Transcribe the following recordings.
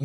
E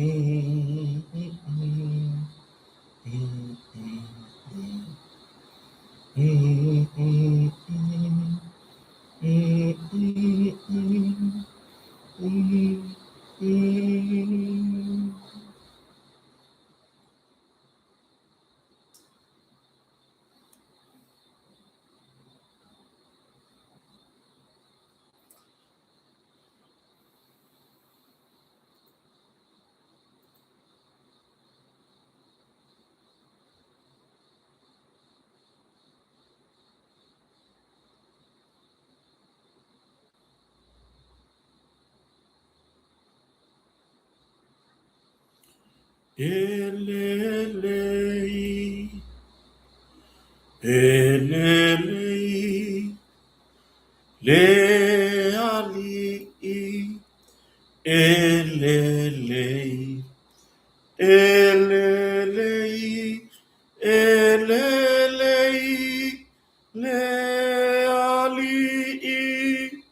lelei, e lelei, le ali'i, e lelei, e lelei, e lelei, le ali'i.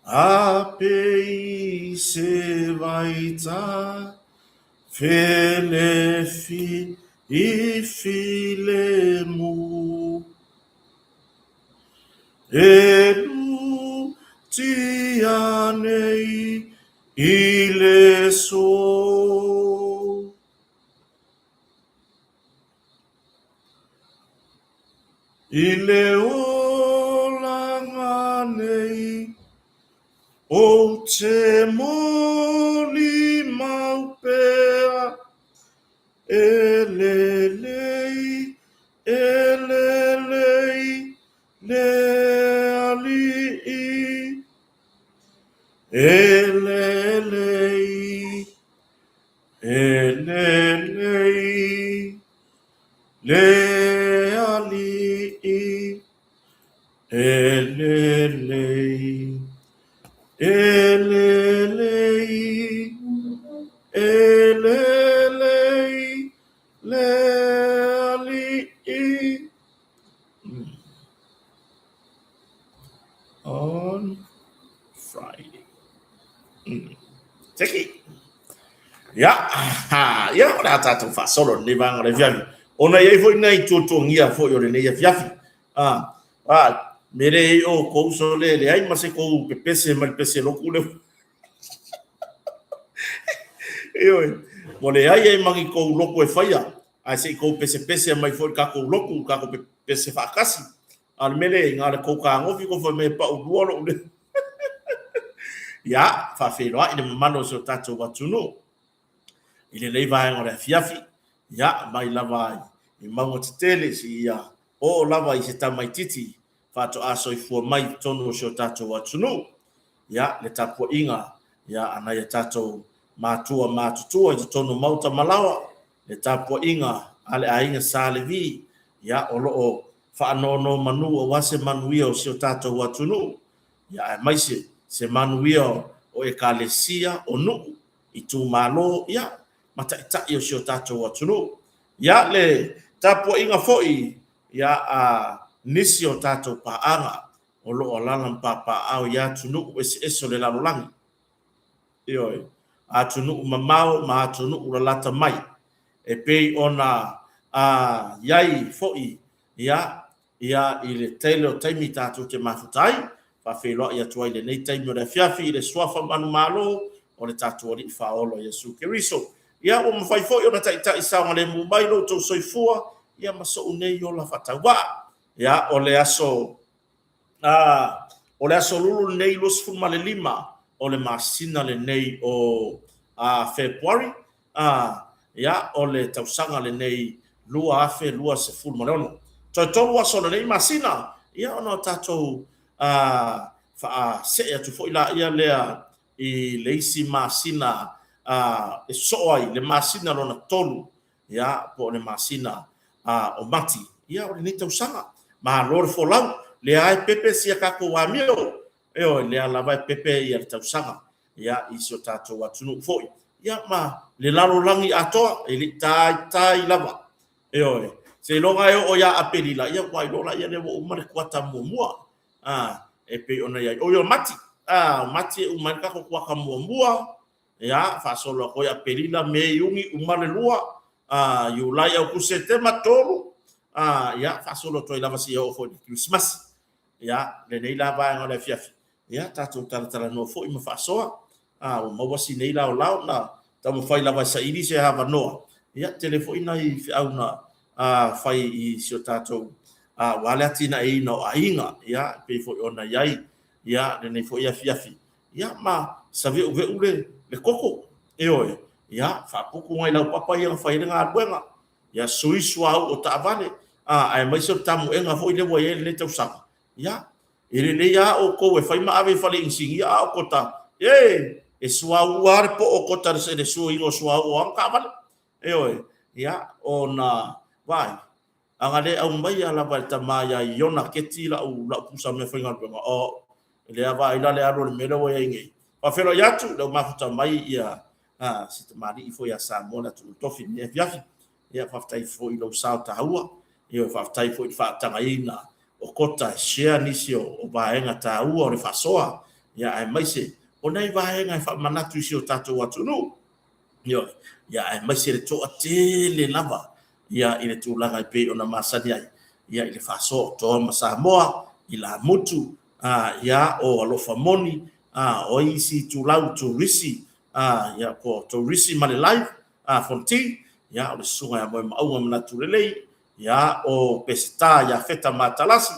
A pei se vaita felefi i filemu. E lutia nei i le so. I le olaga nei, ou te molimau pea, e lelei, e lelei le Alii. E lelei, e lelei le Alii. E lelei, e lelei, e lelei le Alii. On Friday. Teki. Ia, ha, ia, o le a tātou faasolo lenei vaega o le afiafi. Ona i ai foi nai tuatuagia foi o lenei afiafi. A, a, me le i o kou so le leai ma se kou pepese mai le pese loku le. Ioe, mo le ai ai magi kou loku e whaia, ae se i kou pesepese mai foi le kākou loku, kākou pepese whaakasi. A le mele i ngā le kou kāgofi ko whai me pau lua lou le. Ia, whawheroa i le mamalo o se o tātou atunuu. I lenei vaega o le afiafi, ia, mai lava i maunga tetele si ia oo lava i se tamaititi faatoa soifua mai i totonu o si o tatou atunuu. Ia, le tapuaiga, ia, a nai a tatou matua matutua i totonu o maota ma laoa, le tapuaiga a le aiga Sa Levi, ia, o lo o faanonomanu aua se manuia o si o tatou atunuu, ia, aemaise se manuia o Ekalesia, o nuu, itumalo, ia, ma taitai o si o tatou atunuu. Ia, le tapuaiga foi ia a nisi o tatou paaga o lo o alaala ma papaaao i atunuu eseese o le lalolagi, ioe, atunuu mamao ma atunuu lalata mai, e pei ona a i ai foi ia Ia, i le tele o taimi tatou te mafuta ai, faafeiloai atu ai lenei taimi o le afiafi i le Suafa manumalo o le tatou Alii Faaola Iesu Keriso. Ia, ua mafai foi ona taitai saogalemu mai lo outou soifua, ia ma so'u nei ola faatauvaa. Ia, o le aso, a, o le aso lulu lenei 25 o le masina lenei o, a, Fepuari, A, ia, o le tausaga lenei 2026. Toe tolu aso o lenei masina, ia, ona o tatou a, faasee atu foi laia lea i le isi masina a, e sosoo ai le masina lona tolu, ia, po o le masina a, o Mati, ia, o lenei tausaga. Malo le folau, lea e pepe sia tatou amio, Ioe, lea lava e pepe ia le tausaga ia i si o tatou atunuu foi, ia ma le lalolagi atoa, e le i taitai lava. Ioe, seiloga e oo ia Aperila, ia ua iloa laia lea ua uma le kuata muamua, a, e pei ona i ai. Oi, o Mati, a, o Mati e uma ai le tatou kuata muamua. Ia, faasolo atu ai Aperila, Me, Iuni, uma le lua, Iulai, Aokuso, Setema, tolu, ia, faasolo atu ai lava seia oo foi i le Kerisimasi. Ia, lenei la vaega o le afiafi, ia, tatou talatalanoa foi ma faasoa. Ua maua si nei laolao na taumafai lava e saili se avanoa. Ia, tele foi nai feau na fai i si o tatou, aua le atinaeina o aiga, ia, e pei foi ona i ai, ia, lenei foi afiafi, ia, ma saveuveu le koko, ioe, ia, faaputu nai laupapa ia na fai ai le galuega, ia, sui suauu o taavale, aemaise o le tamoega foi lea ua i ai lenei tausaga, ia, e lelei lava outou e fai ma ave i fale inisinia, a o kota, e, e suauu lava le poo o kota i le suaina o suauu o ana taavale. Ioe, ia, ona, vaai, a na le aumaia lava e le tama ia Iona Keti lau, lau pusa meafaigaluega, o, e le vaai la le alu o le mea lea ua i ai nei. Faafeiloai atu, lea ua mafuta mai ia, a, si tamalii foi ia Samoa le atunuu tofi i lenei afiafi. Ia, faafetai foi i lou sao taua. Ioe, faafetai foi i le faatagaina o Kota e share nisi o vaega taua o le faasoa, ia, aemaise o nai vaega e faamanatu i si o tatou atunuu. Ioe, ia, aemaise le toatele lava, ia, i le tulaga e pei ona masani ai, ia, i le faasoa o Toa ma Samoa, i Lamutu, a, ia, o Alofa Moni, a, o isi itulau turisi, a, ia, po o Tourisi ma le Live, a, Fonti, ia, o le Susuga ia Moemauga Manatu Lelei, ia, o Peseta ia Feta Matalasi,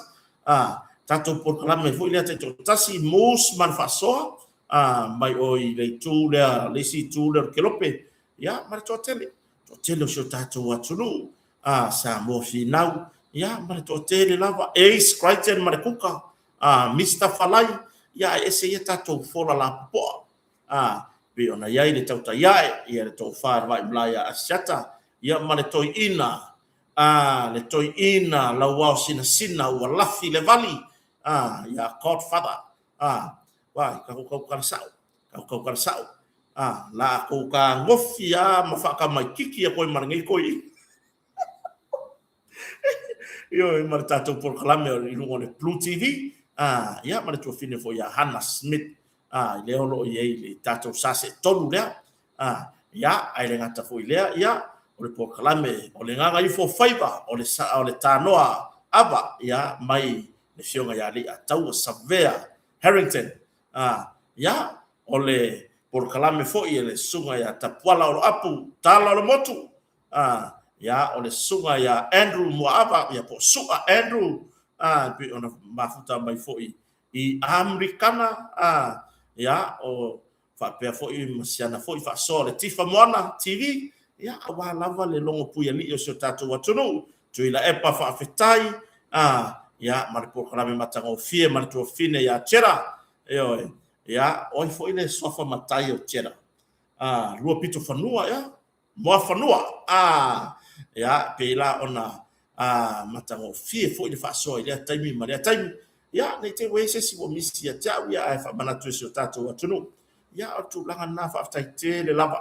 a, tatou polokalame foi lea taitoatasi, Moose ma le Faasoa, a, mai o i le itu lea, le isi itu lea o le Kelope, ia, ma le toatele, toatele o si o tatou atunuu, a, Samoa Finau, ia, ma le toatele lava, Ace Crichton ma le Kuka, a, Mister Falai, ia, ae ese ia tatou fola lapopoa, a, pei ona i ai le tautai ae, ia, le tofa i le vaimalae ia Asiata, ia, ma le toeaina, a, le toeaina lauao sinasina ua lafi le vali, a, ia Godfather, a, vaai, tatou tautala sao, tatou tautala sao, a, la tou tagofi a ma faatamaititi atu ai ma lenei toeaina. Ioe, ma le tatou polokalame i luga o le Blue TV, a, ia, ma le tuafine foi ia Hannah Smith, a, lea o lo o i ai le tatou Sasetolu lea, a, ia, ae le gata foi lea, ia, o le polokalame o le Gagaifo Faiva, o le, o le Tanoa Ava, ia, mai le Afioga ia Leiataua Savea Harrington, a, ia, o le polokalame foi e le Susuga ia Tapuala Oloapu Tala o le Motu, a, ia, o le Susuga ia Andrew Muaava, ia po o Su'a Andrew, a, e pei ona mafuta mai foi i Amerikana, a, ia, o faapea foi ma si ana foi faasoa o le Tifa Moana TV, ia, aua lava le logo puialii o si o tatou atunuu, Tuilaepa faafetai, a, ia, ma le polokalame matagofie ma le tuafine ia Chera, ioe, ia, o ai foi le suafa matai o Chera? A, lua pito fanua, ea? Muafanua, a, ia, pei la ona a, matagofie foi le faasoa i lea taimi ma lea taimi. Ia, ne i te i ua i ai se isi ua misi ia te au, ia, ae faamanatu e si o tatou atunuu. Ia, o le tulaga lena, faafetai tele lava.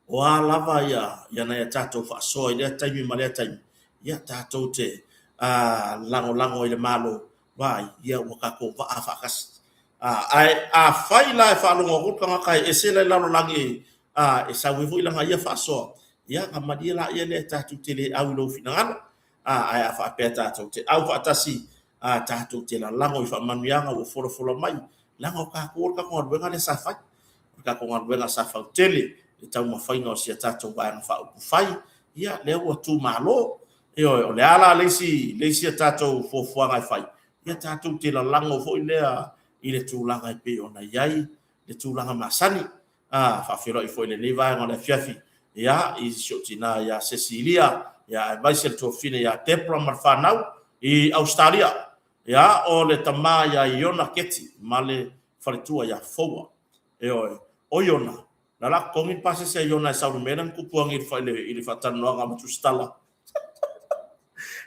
O a lava ia, ia nai a tatou faasoa i lea taimi ma lea taimi, ia, tatou te a, lagolago i le Malo, vaai, ia ua tatou vaa faatasi. A, ae afai la e faalogo atu le tagata e ese le lalolagi a, e sau ai foi lana ia faasoa, ia, ona malie laia lea tatou te le au i lou finagalo. A, ae a faapea tatou te au faatasi, a, tatou te lalago i faamanuiaga ua folafola mai, leaga o tatou o le tatou galuega lea sa fai. O le tatou galuega sa fautele i le taumafaiga o si a tatou Vaega Faaupufai, ia, lea ua tumalo. Ioe, o le a la le isi, le isi a tatou fuafuaga e fai? Ia tatou te lalago foi lea i le tulaga e pei ona i ai le tulaga masani. A, faafeiloai foi i lenei vaega o le afiafi, ia, i si ou tina ia Cecilia, ia, aemaise le tuafafine ia Debra ma le fanau i Ausetalia. Ia, o le tama ia Iona Keti ma le faletua ia Foua. Ioe, o Iona, na la totogi le pasese a Iona e sau i le mea lea na tupu agi i le faatalanoaga ma Tusitala.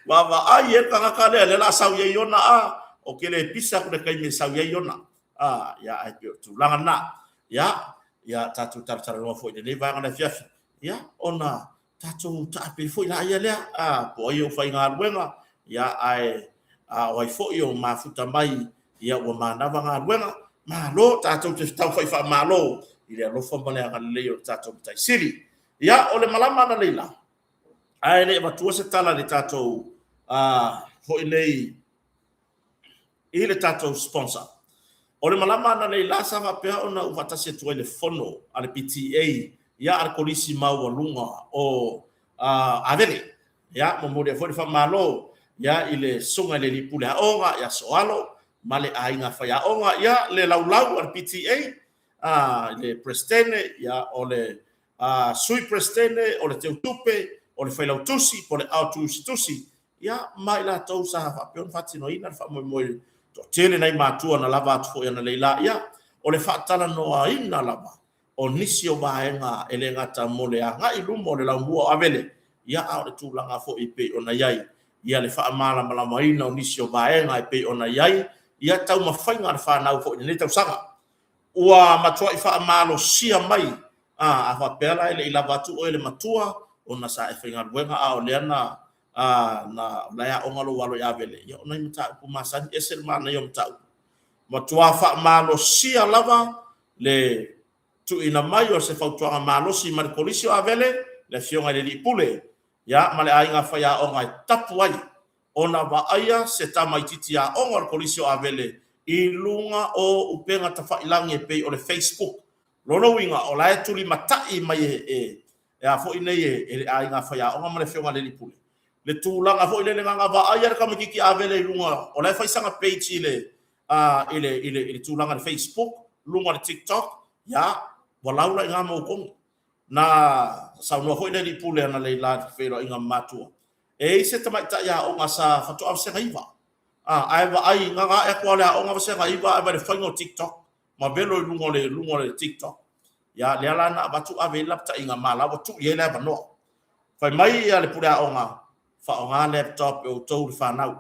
Vaavaai e le tagata lea, lea la sau i ai Iona, a, o ke le pisa aku le taimi e sau i ai Iona. A, ia, ae pei o le tulaga lena. Ia, ia, tatou talatalanoa foi i lenei vaega o le afiafi. Ia, ona tatou taape foi laia lea, a, po o ai ou faigaluega, ia, ae, a o ai foi o mafuta mai, ia, ua manava galuega. Malo, tatou te tau fai faamalo. i le alofa ma le agalelei o le tatou Matai Sili. Ia, o le malama analeila, ae le i avatua se tala i le tatou foi nei i le tatou sponsor. O le malama analeila sa faapea ona ou faatasi atu ai i le fono a le PTA, ia, a le Kolisi Maualuga o Avele. Ia, momoli ai foi le faamalo, ia, i le susuga i le alii pule aoga ia Soalo ma le aiga faiaoga, ia, le laulau a le PTA, i le Peresetene, ia, o le Sui Peresetene, o le Teutupe, o le Failautusi po o le Ao Tusitusi, ia, ma i latou sa faapea ona faatinoina le faamoemoe. Toatele nai matua na lava atu foi analeila, ia, o le faatalanoaina lava o nisi o vaega e le gata mo le agai i luma o le laumua o Avele, ia, a o le tulaga foi e pei ona i ai, ia, le faamalamalamaina o nisi o vaega e pei ona i ai, ia, taumafaiga a le fanau foi i lenei tausaga. Ua matuai faamalosia mai, a faapea la e le i lava atu oe le matua ona sa e faigaluega a o lea na na o la e aoga lou alo i Avele, ia o nai mataupu masani, ese le manaia o mataupu. Matua faamalosia lava le tuuina mai o se fautuaga malosi mai le Kolisi o Avele, le Afioga i le Alii Pule, ia, ma le aiga faiaoga e tapu ai ona vaaia se tamaitiiti aoga o le Kolisi o Avele i luga o upega tafailagi e pei o le Facebook. Lona uiga, o la e tulimatai mai e e a foi nei e le aiga faiaoga ma le Afioga i le Alii Pule le tulaga foi lele na vaaia le tamaitiiti Avele i luga o la e fai sana page i le i le i le i le tulaga i le Facebook, luga o le TikTok, ia, ua laula i ina ma outou. Na saunoa foi le Alii Pule analeila i le feiloaiga ma matua, e i ai se tamaitai aoga sa faatoa vasega 9, ae vaai, na ae atu lava o le aoga vasega 9 ae vaai i le faiga o TikTok, ma velo i luga o le luga o le TikTok. Ia, lea la na avatu ave i ai le lapataiga ma la ua tuu i ai le avanoa. Fai mai ia le pule aoga, faaaoga laptop e outou le fanau.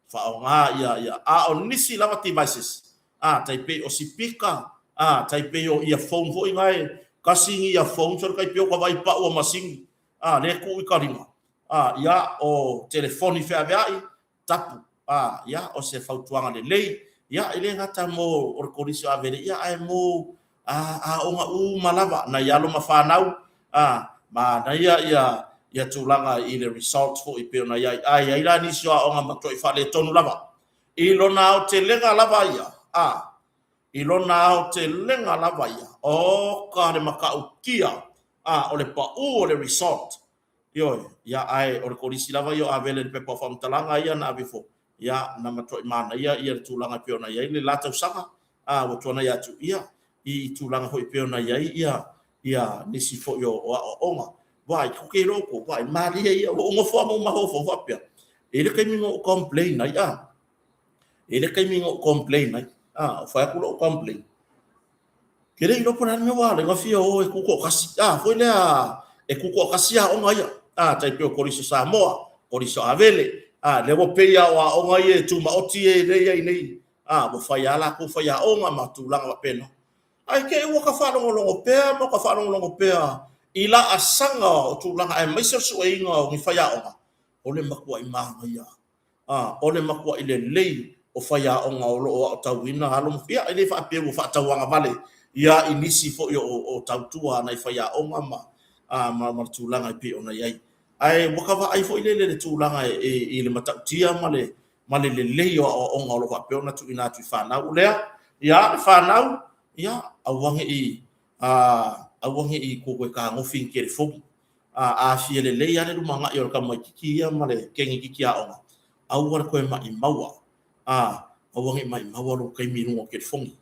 Faaaoga ia ia a o nisi lava devices, tai pei o sipika, tai pei o earphone foi na e kasi ni earphones o le tai pei o ka vaai pau o masini, lea e tuu i ka lima, ia, o telefoni feaveai, tapu, ia, o se fautuaga lelei, ia, e le gata mo o le Kolisi o Avele, ia, ae mo aoga uma lava, nai alo ma fanau, manaia ia ia tulaga i le result foi pei ona i ai, ae i ai la nisi o aoga matuai faaletonu lava i lona aotelega lava ia, i lona aotelega lava ia, oka le matautia, o le pau o le result. Ioe, ia, ae o le Kolisi lava ia o Avele i le pepa o faamatalaga ia na ave ifo, ia, na matuai manaia ia le tulaga e pei ona i ai le la tausaga, ua tuanai atu, ia, i tulaga foi e pei ona i ai ia, ia nisi foi o aoaoga. Vaai, ko ke loko, vaai, malie ia, ua ou nofo lava ma ou mafaufau faapea, e i ai le taimi na ou complain ai, e i ai le taimi na ou complain ai, ua fai atu lou complain, Ke le iloa po o le a le mea ua ala ai ona fia o e tutoatasi, foi lea e tutoatasi aoga ia, tai pei o Kolisi o Samoa, Kolisi o Avele, lea ua pei lava o aoga ia e tumaoti ia lea e i ai nei, ua fai lava latou faiaoga ma tulaga faapena. Ae te i ua ta faalogologo pea ma ta faalogologo pea i laasaga o tulaga aemaise o le sueina o ni faiaoga, o le matuai manaia o le matuai lelei o faiaoga o lo o aotauina alo ma, ia, e le faapea ua faatauagavale ia i nisi foi o tautua a nai faiaoga ma ma le tulaga e pei ona i ai. Ae ua ta vaai foi lele i le tulaga i le matautia ma le ma le lelei o aoaoga o lo o faapea ona tuuina atu i fanau. O lea, ia, le fanau, ia, aua ne i aua ne i toe tagofi i ni telefoni. A fia lelei lava le lumanai o le tamaitiiti ia ma le teine aoga, aua le toe maimaua, aua ne i maimaua lou taimi i luga o telefoni.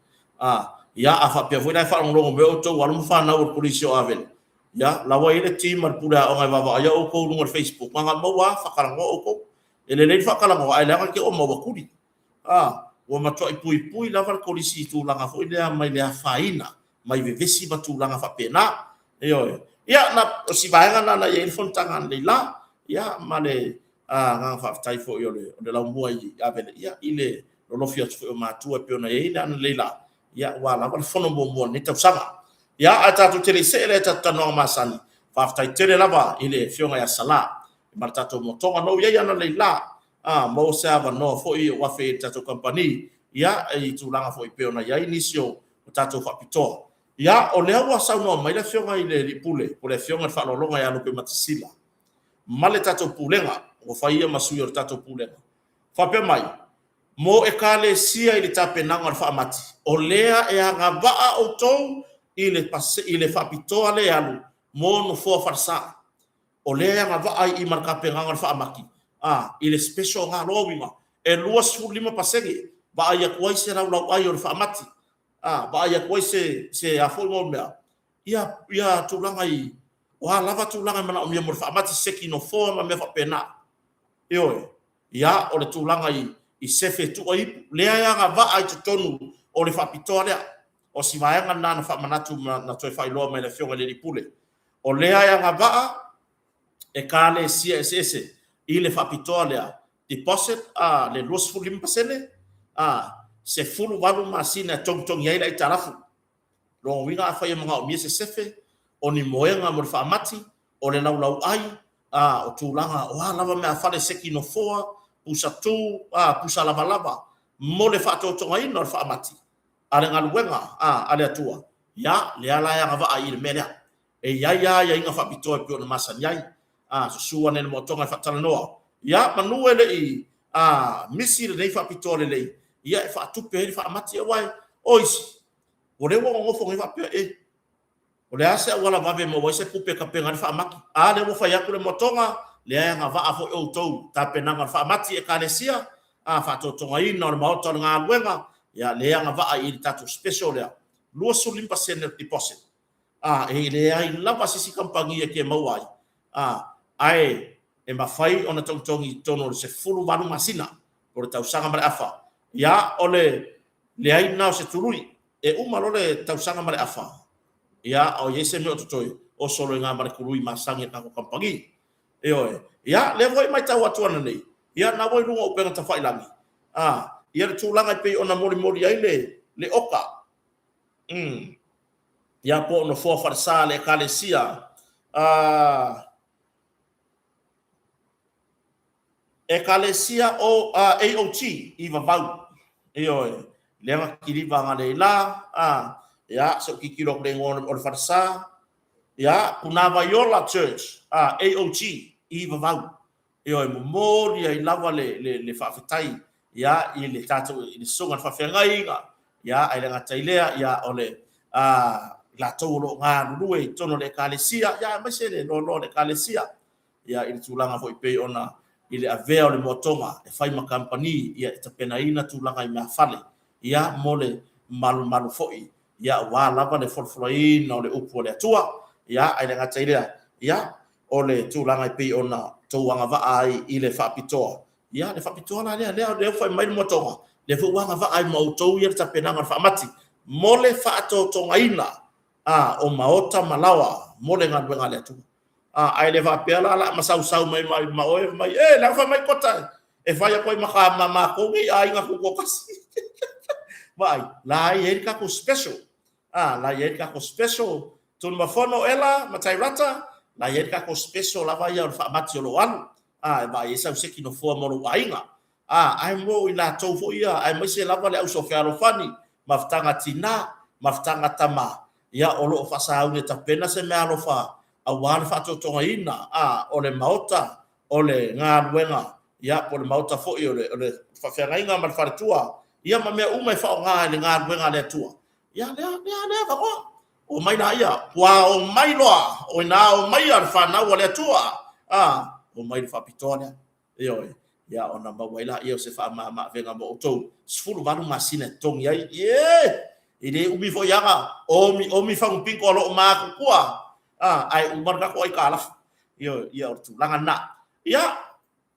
Ia, a faapea foi la e faalogologo mai outou alo ma fanau o le Kolisi o Avele, ia, la ua i ai le team a le pule aoga e vaavaaia outou i luga o le Facebook, na ona maua lava faatalanoa outou. E lelei le faatalanoa, ae leaga te i ua maua tuli. Ua matuai puipui lava le Kolisi i tulaga foi lea mai le afaina mai vevesi ma tulaga faapena. Ioe. Ia, na, o si vaega lena na i ai le fonotaga analeila, ia, ma le agaga faafetai foi o le, o le laumua i Avele, ia, i le lolofi atu foi o matua e pei ona i ai le analeila, ia, ua lava le fono muamua o lenei tausaga. Ia, ae tatou te le i see lea i tatou talanoaga masani, faafetai tele lava i le Afioga ia Salã ma le tatou motoga na ou i ai analeila, maua se avanoa foi o afe i le tatou kamupani, ia, i tulaga foi e pei ona i ai nisi o tatou faapitoa. Ia, o lea ua saunoa mai le Afioga i le Alii Pule, po o le Afioga i le Faaaloaloga ia Lupematasila, ma le tatou Pulega, ua fai ia ma sui o le tatou Pulega, faapea mai, Mo Ekalesia i le tapenaga o le faamati, o lea e agavaa outou i le i le faapitoa le alu mo nofoa falesa. O lea e agavaa ai i i ma le tapenaga o le faamati, a, i le special lena. Lona uiga, e 25% vaai atu ai se laulauai o le faamati, a, vaai atu ai se, se a foi mo mea, ia, ia tulaga i, o a lava tulaga e manaomia mo le faamati, seki nofoa ma mea faapena. Ioe. Ia, o le tulaga i, i sefe e tuu ai ipu, lea e agavaa i totonu o le faapitoa lea. O si vaega lena na faamanatu ma na toe faailoa mai e le Afioga i le Alii Pule. O lea e agavaa Ekalesia eseese i le faapitoa lea, deposit a le 25%, a 18 masina e togitogi ai le aitalafu. Lona uiga afai e manaomia se sefe, o ni moega mo le faamati, o le laulauai, a o tulaga o a lava meaafale, seki nofoa, pusa tu, a pusa lavalava mo le faatotogaina o le faamati a le galuega a le Atua, ia lea la e agavaa i i le mea lea. E i ai lava aiaiga faapitoa e pei ona masani ai. A, susu ane le moatoga e faatalanoa, ia manu e le i a, misi lenei faapitoa lelei, ia e faatupe ai le faamati. Aua o isi, o lea ua nonofo nei faapea, e, o le a se auala vave e maua ai se tupe e tapena ai le faamati? A lea ua fai atu le moatoga, lea e agavaa foi outou tapenaga o le faamati Ekalesia, a, faatotogaina o le maota o le galuega, ia lea e agavaa i le tatou special lea, 25% o le deposit. A, e leai lava se isi kamupani e te maua ai, a, ae e mafai ona togitogi i totonu o le 18 masina, po o le tausaga ma le afa. Ia, o le leai lena o se tului. E uma loa le tausaga ma le afa, ia, a o i ai se mea o totoe, oso loa i ina ma le tului masani a le tatou kamupani. Ioe. Ia, lea foi e matau atu ananei, ia, lena ua i luga o upega tafailagi, a, ia le tulaga e pei ona molimoli ai le, le oka. Ia, po o nofoa falesa a le Ekalesia, a, Ekalesia o AOG i Vavau. Ioe, lea na kiliva analeila, a, ia, se i ou tilotilo atu i le igoa o le falesa, ia, Punavaiola Church, a, AOG i Vavau. Ioe, momoli ai lava le, le, le faafetai, ia, i le tatou, i le susuga i le faafeagaiga, ia, ae le gata i lea, ia, o le, a, latou o lo o galulue i totonu o le Ekalesia, ia, aemaise le loaloa o le Ekalesia, ia, i le tulaga foi pei ona i le avea o le moatoga e fai ma kamupani, ia, e tapenaina tulaga i meafale, ia, mo le malumalu foi, ia, aua lava le folafolaina o le upu a le Atua, ia, ae le gata i lea, ia, o le tulaga e pei ona tou agavaa ai i le faapitoa, ia, le faapitoa la lea, lea, lea ua fai mai le moatoga, lea foi ua agavaa ai ma outou ia le tapenaga o le faamati mo le faatotogaina, a, o maota ma laoa mo le galuega a le Atua. A, ae le faapea la la masausau mai ma, ma oe mai, e, le fai mai kota e fai atu ai ma ka ma matou nei aiga tutoatasi. Vaai, la i ai le tatou special. A, la i ai le tatou special Tunumafono Ela ma Tairata, la i ai le tatou special lava ia o le faamati o lo o alu. A, e vaai ai sau seki nofoa mo lou aiga. A, ae mo i latou foi ia, aemaise lava le auso fealofani, mafutaga tina, mafutaga tama, ia o lo o faasauni e tapena se meaalofa aua le faatotogaina, a, o le maota o le galuega, ia, po o le maota foi o le, o le faafeagaiga ma le faletua, ia ma mea uma e faaaoga i le galuega a le Atua. Ia, lea, lea, lea avanoa. Omai laia, ua omai loa, o ina omai le fanau a le Atua, a, omai le faapitoa lea. Ioe, ia ona maua ai laia o se faamama-avega mo outou, 18 masina e totogi ai, ie! E le umi foi aga, omi omi fagupito a loo matutua, a, ae uma le tatou aitalafu. Ioe, ia o le tulaga lena. Ia,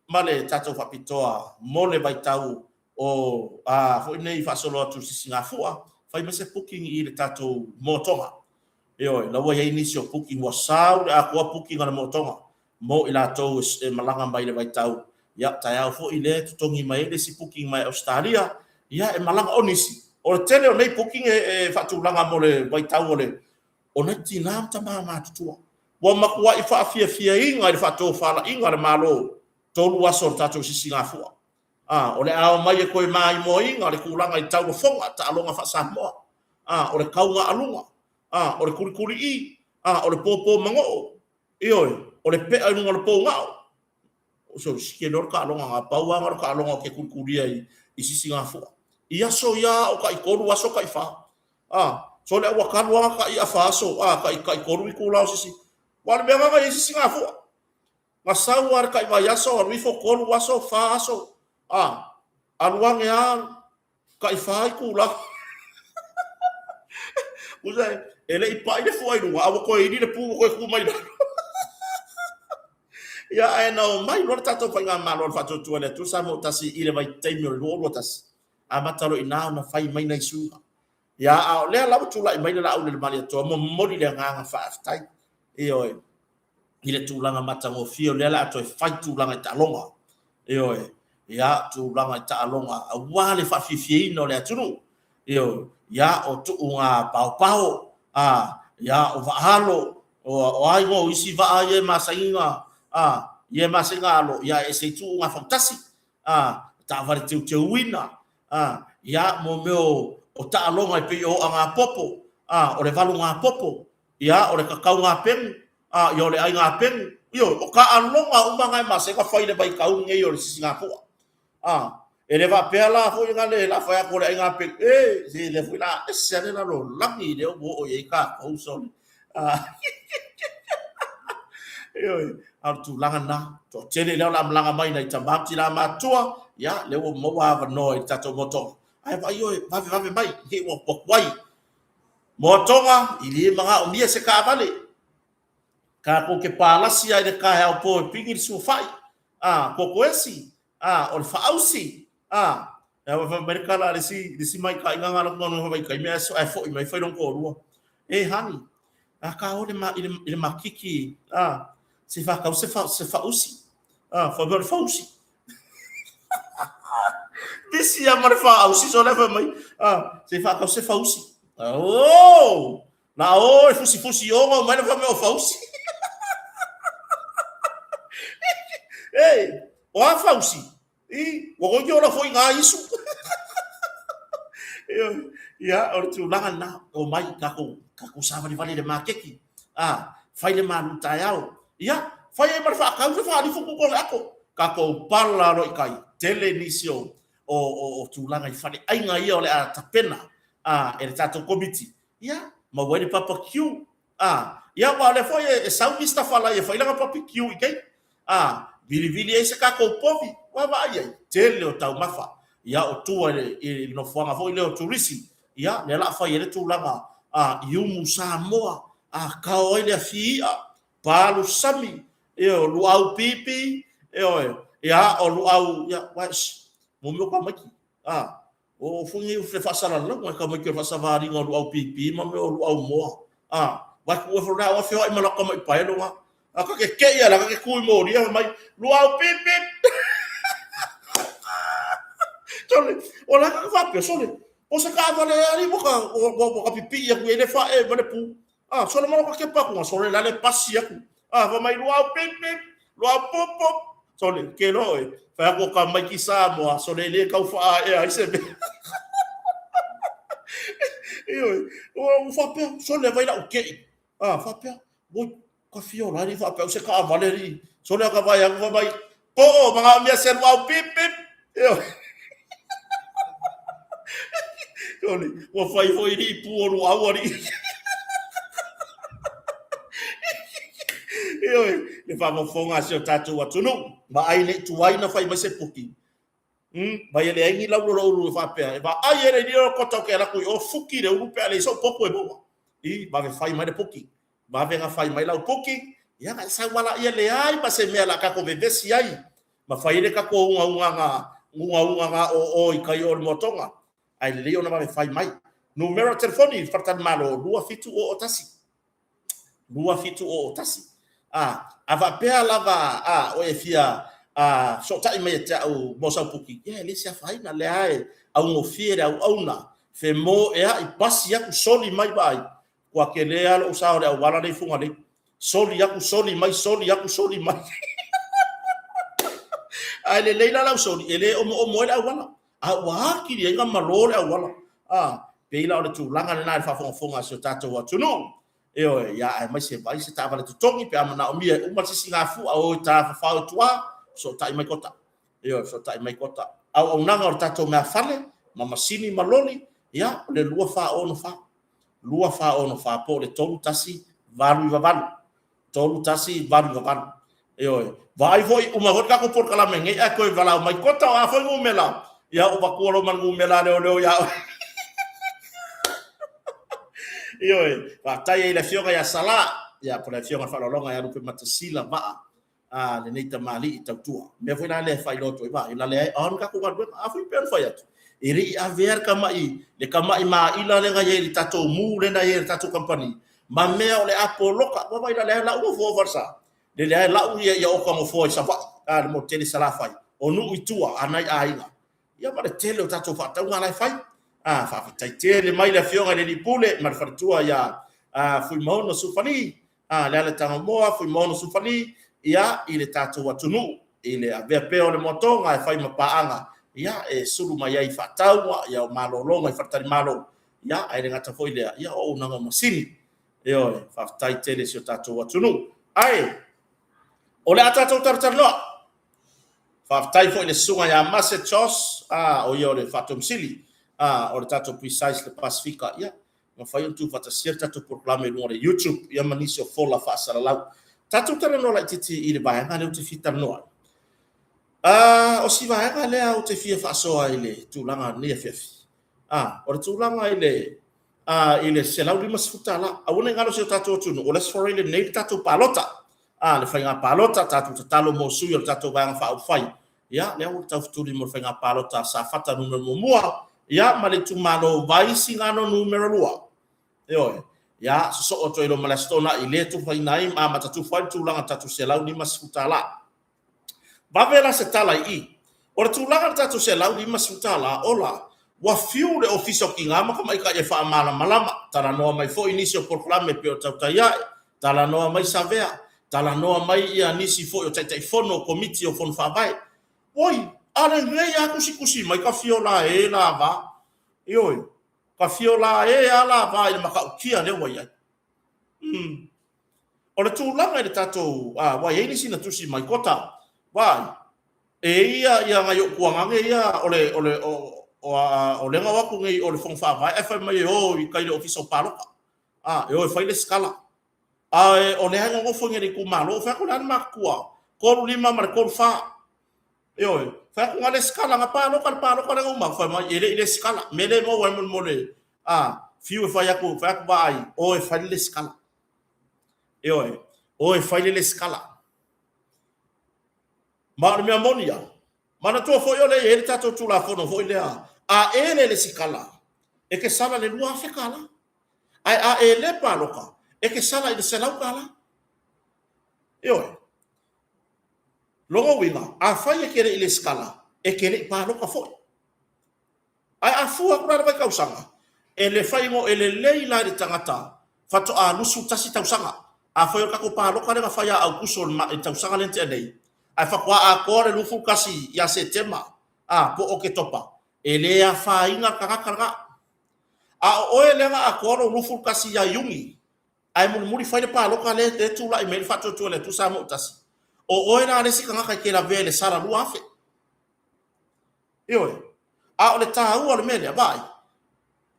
ma le tatou faapitoa mo le vaitau o a foi nei faasolo atu i Sisigafua, fai mai se booking i le tatou motoga. Ioe, la ua i ai nisi o booking ua sau le atoa booking a le motoga mo i latou e malaga mai i le vaitau. Ia, taeao foi lea e totogi mai ai le isi booking mai Ausetalia, ia e malaga. O nisi, o le tele o nei booking e faatulaga mo le vaitau o le o nai tina ma tama matutua. Ua matuai faafiafiaina i le faatofalaiga a le Malo 3 aso o le tatou sisigafua. A, o le a omai e toe maimoaina le tulaga i taulafoga, taaloga faa-Samoa. A, o le tauga aluga. A, o le kulikuliʻī. A, o le pōpō mangoʻo. Ioe, o le peʻa i luga o le pougao. So, sike loa le taaloga na, pau lava na o le taaloga ou te kulikulia i Sisigafua. I aso ia aʻo taitolu aso taifa. A, sole a ua talu lava na tai afa aso, a, tai taitolu itula o sisi. Aua o le mea lena na i ai Sisigafua. Na sau lava le tai vaiaso, alu ifo tolu aso, fa aso, a, alu ane lava taifa itula. Tusa e le i paʻi le fua i luga, a ua toe ili le pu ua toe tu mai lalo. Ia, ae na omai loa le tatou faigamalo a le Faatuatua i le Atua Samoa ua Tasi i le vaitaimi o le 2021, amata loa i ina ona fai mai nai suiga. Ia, a o lea la ua tulai mai le Laauli a le Malietoa, momoli le agaga faafetai. Ioe. I le tulaga matagofie o lea o le a toe fai tulaga i taaloga. Ioe, ia, tulaga i taaloga aua le faafiafiaina o le atunuu. Ioe, ia, o tuuga paopao, a, ia, o vaaalo, o a igoa o isi vaa ia e masani ona, a, ia e masani ona alo, ia e ese ai tuuga fautasi, a, taavale teuteuina, a, ia, mo mea o taaloga e pei o oʻagapopo, a, o le valugapopo, Ia, o le kakauga penu, a, ia, o le aiga penu. Ioe, o taaloga uma na e masani ona fai i le vaitau lenei o le sisigafua. A, e le faapea la foi na le la fai atu o le aiga penu, e, se lea foi la ese lava le lalolagi lea ua oo i ai tatou sole. A, ioe, a o le tulaga lena, toatele lea o le a malaga mai nai tama ma tina matutua, ia, lea ua maua avanoa i le tatou motoga. Ae vaai oe, vavevave mai, ne i ua tuai. Moatoga, i le manaomia se taavale. Tatou te palasi lava i le taeao po e pigi le suafa'i, a, kokoesi, a, o le faausi, a. Ae ua fai mai le tala a le isi, le isi maitaʻi na alu atu na vaitaimi ae fo'i mai fai lona toalua. E honey, a ka o i le makiki, a, se i faatau se faausi. A, fai mai o le fausi. Pisi lava ma le faausi sole fai mai. Ah, se i faatau se fausi. Oh! Na o e fusifusi oga mai le fai mai o fausi. Ei, o a fausi? I, ua koe ki ola foi ngā isu. Ia, o le tulaga lena, o mai kākou, kākou sāvalivali i le makeki. Ah, fai le malu taeao. Ia, fai ai ma le faakau le faalifu kuku o le ato. Tatou pala loa i tai, tele nisi o, o, o, o tulaga i faleaiga ia o le a tapena a, e le tatou komiti. Ia, maua ai le barbecue. A, ia, aua o lea foi e, e sau Mister Falai e fai lana barbecue i tai. A, vilivili ai se tatou povi, ua vaai ai, tele o taumafa. Ia, o tua i le, i le nofoaga foi lea o turisi. Ia, lea o le a fai ai le tulaga a, i umu Samoa, a, kao ai le afi i'a, palu sami, ioe, o luau pipi, ioe, ia, o luau, ia, uai, sh, mo mea o tamaiti, a, o foi nei o le faasalalauga e tamaiti o le faasavaliga o luau pipi ma mea o luau moa, a, uai, ku e fo ua feoai ma lau tama'i paelo ga, a ka ke ke'i ala, ka ke ku i molia, fai mai, luau pipi, sole, o la ka faapea, sole, o se taavale ea alii ua ka, ua, ua ka pipii atu i ai le fa'e ma le pu. Ah, sole ma ka kepa atu, sole la le pasi atu. Ah, fai mai luau pip pip, luau pup pup. Sole, ke loa oe, fai atu o tamaiti Samoa, sole e le tau faaea ai se mea. Ioe, ua faapea, sole vai lau ke'i. Ah, faapea, oi, Ka fia ola alii faapea o se taavale alii. Sole a ka vaai atu fai mai, Poo, manaomia se luau pip pip. Ioe. Sole, ua fai foi alii pu o luau alii. Ioe, le faafofoga a si o tatou atunuu. Vaai ne i tuai na fai mai se puki. Mai e leai ni lau o ulu e faapea, e vaai e le lilo o kota o ke ala atu i o, fuki le ulu pe a leai sou potu e maua. I, vave fai mai le puki. Vave na fai mai lau puki, ia na e sau ala ia leai ma se mea la tatou vevesi ai, ma fai ai le tatou ugaugaga, ugaugaga o o i kai o le moatoga. Ae lelei ona vave fai mai. Numera o telefoni, faletalimalo, 2701. 2701. A, a faapea lava a, oe e fia a, fesootai mai ia te au mo sau puki, ia e leai se afaina, lea e augofie le auauna, femoeai, pasi atu, soli mai vaai, Ua tele lava lou sao i le auala lea i Fugalei. Soli atu, soli mai, soli atu, soli mai. Ae lelei la lau soli, e le omoomo ai le auala. A ua atili ai ona malo le auala. A, Pei la o le tulaga lena i le faafogafoga a si o tatou atunuu. Ioe, ia aemaise vaai se taavale totogi pe a manaomia e uma le sisigafua, o e tafafao i tua, fesootai mai Kota. Ioe, fesootai mai Kota. Auaunaga o le tatou meafale ma masini ma loli, ia, o le 2464, 2464 po o le 3188. 3188. Ioe. Vaai foi, uma foi le tatou polokalame nei ae toe valaau mai Kota o a foi numera, ia ou avatua loa ma le numera a leoleo ia oe. Ioe. Faafetai ai i le Afioga ia Sala, ia po o le Afioga i le Faaaloaloga ia Lupematasila Vaa, a lenei tamalii tautua. Mea foi la lea e faailoa atu ai, vaai, la lea e on tatou galuega. A foi pei ona fai atu, e le i avea le tamai, le tamai maila lea na i ai i le tatou mu lea na i ai i le tatou kamupani, ma mea o le a poloka. Ua vaai la lea lau nofoa o Falesa, le lea lau ia ia oka nofoa i Savaii, a le motu tele i Salafai, o Nuu i tua, a nai aiga. Ia ma le tele o tatou faatauga la e fai. A, faafetai tele mai le Afioga i le Alii Pule ma le faletua ia Fuimaono Sufali, a Leala Tagamoa, Fuimaono Sufali, ia, i le tatou atunuu, i le avea pea o le moatoga e fai ma paaga, ia, e sulu mai ai i faatauga, ia, o malologa i faletalimalo, ia, ae le gata foi i lea, ia, o auaunaga o masini. Ioe, faafetai tele i si o tatou atunuu. Ae, o le a tatou talatalanoa. Faafetai foi i le susuga ia Mase Jos, a, o ia o le Faatomusili, a, o le tatou Precise le Pasefika, ia, mafai ona tuufaatasia le tatou polokalame i luga o le YouTube ia ma nisi o fola faasalalau. Tatou talanoa laitiiti i le vaega lea ou te fia talanoa ai. O si vaega lea ou te fia faasoa i le tulaga o lenei afiafi. O le tulaga i le i le $150. Aua ne i galo si o tatou atunuu, o le Aso Faraile nei le tatou palota. Le faiga palota, tatou tatalo mo sui o le tatou Vaega Faaupufai. Ia, lea ua taufetuli mo le faiga palota a Safata Nu.1, ia, ma le itumalo Vaisigano Nu.2. Ioe. Ia, sosoo atu ai loa ma le Aso Toonai, lea e tufaina ai ma amata tufa ai le tulaga tatou $150. Vave la se tala i i. O le tulaga i le tatou $150, ola, ua fiu le Ofisa o Tina ma Tamaitai e faamalamalama, talanoa mai foi nisi o polokalame pei o Tautai Ae, talanoa mai Savea, talanoa mai ia nisi foi o Taitaifono o Komiti o Fono Faavae. Oi, a lenei a tusitusi mai ka fiola e lava. Ioe, ka fiola e a lava i le matautia lea ua i ai. O le tulaga i le tatou, ua i ai nisi na tusi mai, Kota, vaai, e ia ia nai ou tuagane ia o le, o le, o, o, o lea na o atu nei o le Fono Faavae ae fai mai e o i tai i le Ofisa o Palota, a, e o e fai le sikala. A o lea e nonofo i le itumalo, ou fai atu, o le a le matutua? 35 ma le 34. Ioe, fai atu na lesitala, na palota le palota lea na uma atu, fai mai e le i lesitala. Mea lea e maua ai molemole, a, fiu e fai atu, fai atu vaai, o e fai le lesitala. Ioe, o e fai le lesitala. Ma o le mea moni ia, manatua foi o lea e i ai le tatou Tulafono foi lea, a e le lesitala, e te sala i le $2,000. Ae a e le palota, e te sala i le $100. Ioe. Lona uiga, afai e te le i lesitala, e te le i palota foi. Ae a fua atu la i le vaitausaga, e le fai no, e lelei la i le tagata faatoa 21 tausaga. Afai o le tatou palota lea na fai ia Aukuso i le tausaga lea na tea nei, ae faatoa atoa le 21 ia Setema, a, po o Oketopa, e le afaina le tagata lena. A o oe lea na atoa lou 21 ia Iuni, Ae mulimuli fai le palota lea e tulai mai ai le faatuatua i le Atua Samoa ua tasi. O oe la le isi tagata e te lavea i le sala 2000. Ioe. A o le taua o le mea lea, vaai,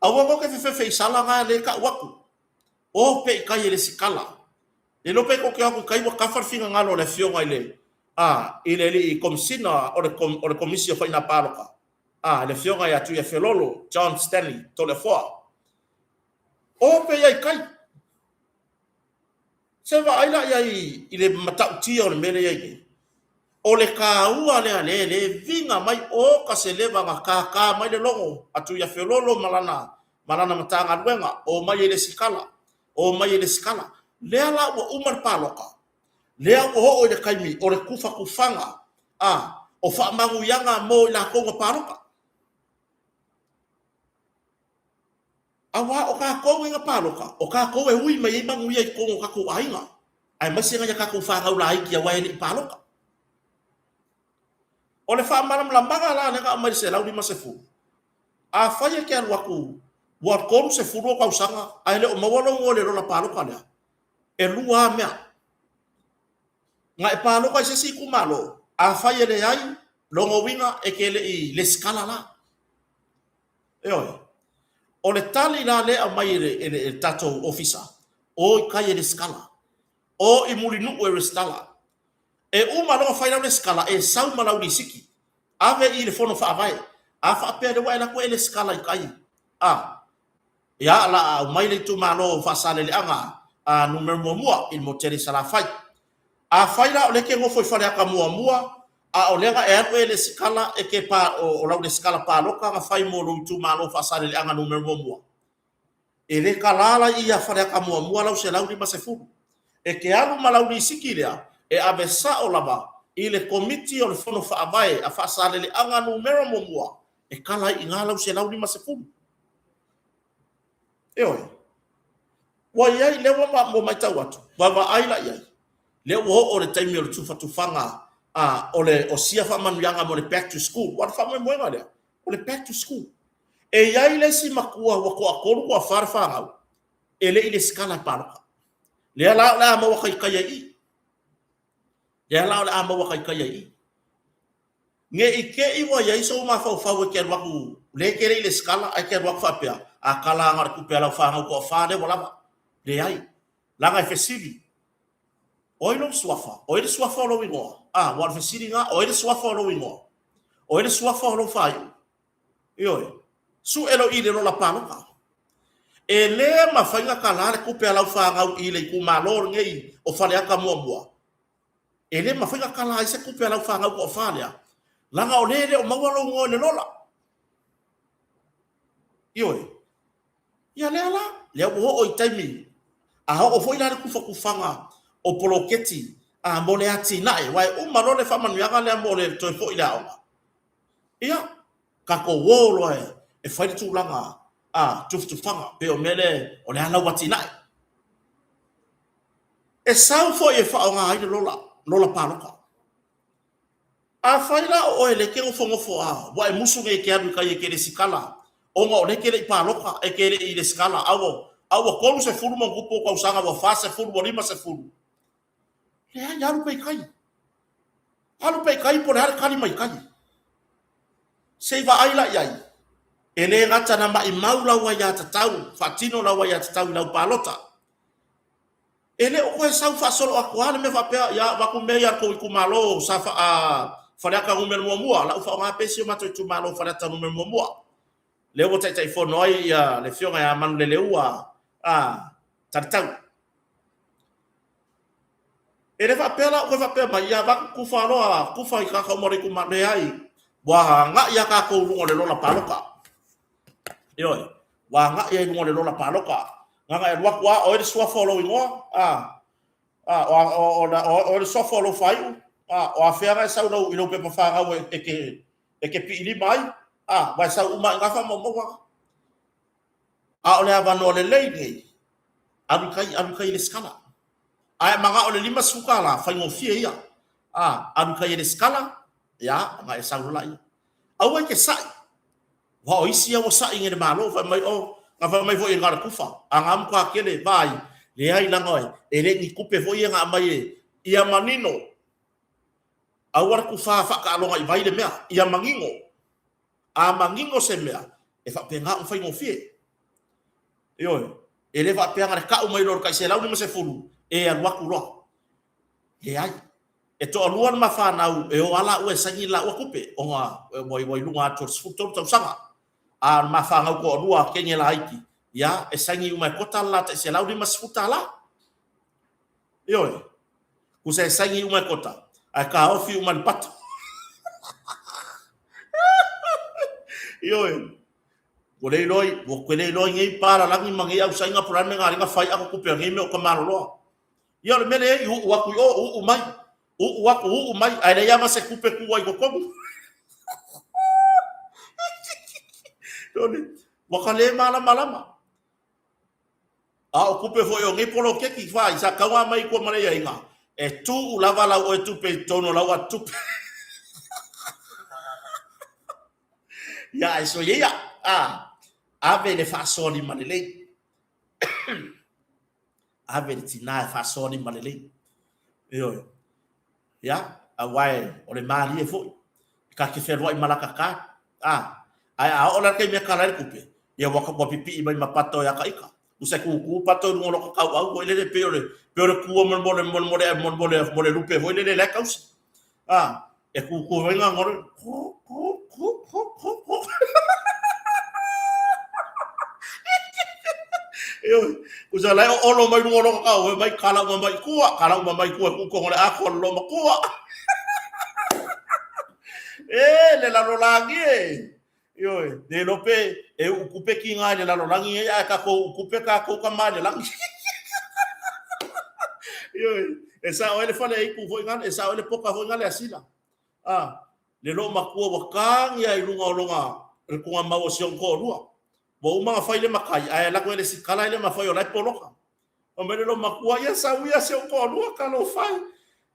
aua tou te fefefe i sala na lea e tau atu. O pea i tai e lesitala. Le iloa pe tou te o atu i tai ua tafa le finagalo o le afioga i le, a, i le alii Komesina o le, o le Komisi o Faiga Palota, a, le afioga ia Tuiafelolo John Stanley Toleafoa. O pea i tai. Se vaai la i ai i le matautia o le mea lea i ai nei. O le taua lea le le viga mai o ka se leva na kākā mai le logo a Tuiafelolo ma lana ma lana Matagaluega, o mai e lesitala, o mai e lesitala. Lea la ua uma le palota, lea ua oo i le taimi o le tufatufaga a o faamanuiaga mo i latou na palota. Aua o tatou nei na palota, o tatou e ui mai ai manuia i totonu o tatou aiga, aemaise nai a tatou fanau laiti aua e le i palota. O le faamalamalamaga la lea na aumai i le 150, afai e te alu atu Ua 30 ou tausaga ae le o maua lou igoa i le lola palota lea. E lua lava mea. Na e palota i se isi itumalo, afai e leai, lona uiga e te le i lesitala la. Ioe. O le tali la lea e aumai e le tatou Ofisa, o i tai e lesitala. O i Mulinuu e resitala. E uma loa ona fai lau resitala, e sau ma lau lisiti. Ave i le Fono Faavae. A faapea o lea ua e alu atu e resitala i tai, a, ia, o le a aumai le itumalo o Faasaleleaga a numera muamua i le motu tele i Salafai. Afai la o lea e te nofo i Faleata muamua, a o lea na e alu e resitala e te pa, o lau resitala palota na fai mo lou itumalo o Faasaleleaga numera muamua, E le tala la i i ia Faleata muamua lau 150. E te alu ma lau lisiti lea e ave sao lava i le Komiti o le Fono Faavae a Faasaleleaga Numera muamua e tala ai i ina lau 150. Ioe. Ua i ai, lea ua matau atu, vaavaai la i ai, lea ua oo i le taimi o le tufatufaga a, o le, o sia faamanuiaga mo le back to school. Aua o le faamoemoega lea, o le back to school. E i ai le isi matua ua toatolu toafa le fanau e le i lesitala e palota. Lea la o le a maua taitai ai i i. Lea la o le a maua taitai ai i i. Ne i te i ua i ai sou mafaufau e te alu atu lea e te le i lesitala ae te alu atu faapea, a tala na o le tupe a lau fanau toafa lea ua lava. Leai. Leaga e fesili, O ai lou suafa? O ai le suafa o lou igoa? A, ua o le fesili lena, o ai le suafa o lou igoa? O ai le suafa o lou faaiu? Ioe. Sue lou i le lola palota. E le mafai ona tala le tupe a lau fanau i le itumalo lenei o Faleata muamua. E le mafai ona tala ai se tupe a lau fanau toafa lea, leaga o lea e le o maua lou igoa i le lola. Ioe. Ia lea la, lea ua oo i taimi, a oo foi la le tufatufaga o poloketi a mo le atinae, aua e uma loa le faamanuiaga lea mo le toe foi i le aoga, ia, tatou o loa e fai le tulaga a tufatufaga, pei o le mea lea o le a lau atinae. E sau foi e faaaoga ai le lola, lola palota. Afai la o oe lea e te nofonofo a ua e musu nei e te alu i tai e te lesitala ona o lea e te le i palota, e te le i lesitala a ua a ua 30 ma ona tupu ou tausaga, ua 40, ua 50. Leai, alu pea i tai. Alu pea i tai po o le a le tali mai tai. Se i vaai la i ai, e le gata na maimau lau aiatatau, faatino lau aiatatau i lau palota, E le o toe sau faasolo atu lava le mea faapea, ia avatu mea ia a le tou itumalo sa fa, a, Faleata numera muamua, la ua faaaoga pea si o matou itumalo Faleata numera muamua. Lea ua Taitaifono ai ia le Afioga ia Manuleleua a, Talitau. E le faapea la ua toe faapea mai, ia avatu tufa loa, tufa i tagata uma o le itumalo. Leai, ua agai lava tatou i luga o le lola palota. Ioe, ua agai ai i luga o le lola palota. Na ona e alu atu lava, o ai le suafa o lou igoa? A, a, o, o, o, o, o ai le suafa o lou faaiu? A, o afea na e sau lau, i lou pepa fanau e, e te, e te piilima ai? A, ua e sau uma lava i na faamaumauga. A o le avanoa lelei lenei, alu i tai, alu i tai i lesitala. A e manao i le $50, faigofie ia. A, alu i tai e lesitala, ia, ona e sau loa laia. Aua e te sa'i. Aua o isi ia ua sa'i nei i le Malo, fai mai, oh, na fai mai foi e na o le tufa, a na matua tele, vaai, leai leaga e le ni tupe foi ia na aumai e, ia manino, aua le tufa faataaloga i vai le mea, ia manino. A manino se mea, e faapena ona faigofie. Ioe, e le faapea na o le tau mai loa o le tai 150, e alu atu loa. Leai. E toalua le ma fanau e o lava laua e saini le laua tupe ona ua i luga atu o le 13 tausaga. A o le ma fanau toalua a teine laiti, ia, e saini uma e kota le la tai $150. Ioe. Tusa e saini uma e kota, ae taofi uma i le pato. Ioe. Ua le iloa, ua le iloa i nei palalagi ma nei ausaina po o le a le mea na ala ai ona fai ato tupe a nei mea o tamaloloa. Ia o le mea lea e i ai, uu atu i o, uu mai, uu atu, uu mai, ae leai lava ma se tupe tuu ai i totonu. Ua ka le malamalama. A o tupe foi o nei poloketi fai, sa tatau ona aumai i tua ma le aiaiga, e tuu lava lau oe tupe i totonu o lau atutupe. Ia, ae soia ia. Ah. Ave le faasoa lima lelei. Ave le tinā e faasoa lima lelei. Ioe. Ia, aua e, o le malie foi. E ka te fealuai ma laka card. A, ae a oo la le taimi e kala ai le tupe, ia ua, ua pipii mai ma pato e aka ika. Usa e kūkū pato i luga o loka kauau foi lele pei o le, pei o le kua mo le, mo le, mo le, mo le, mo le, mo le lupe foi lele la e tausi. A, e kūkū foi ngā ngore, kū, kū, kū, kū, kū, kū. Ioe, usa la e olo mai luga o loka kau, mai kala uma mai kua, kala uma mai kua, ku kongo le ako lo ma kua. E, le lalolagi e. Ioe, le iloa pe e uu kupe ki ngā i le lalolagi nei, ae kakou uu kupe kakou ka ma i le lagi. Ioe, e sao ai le fale aiku foi ngale, e sao ai le poka foi ngale asila. A, le loo makua ua kagia i luga o loga le kuga mau o si ona toalua. Ua uma ona fai le makai, ae alu atu e le sikala e le mafai o la e poloka. Fai mai le loomatua, ia sau ia si ou toalua talofa e.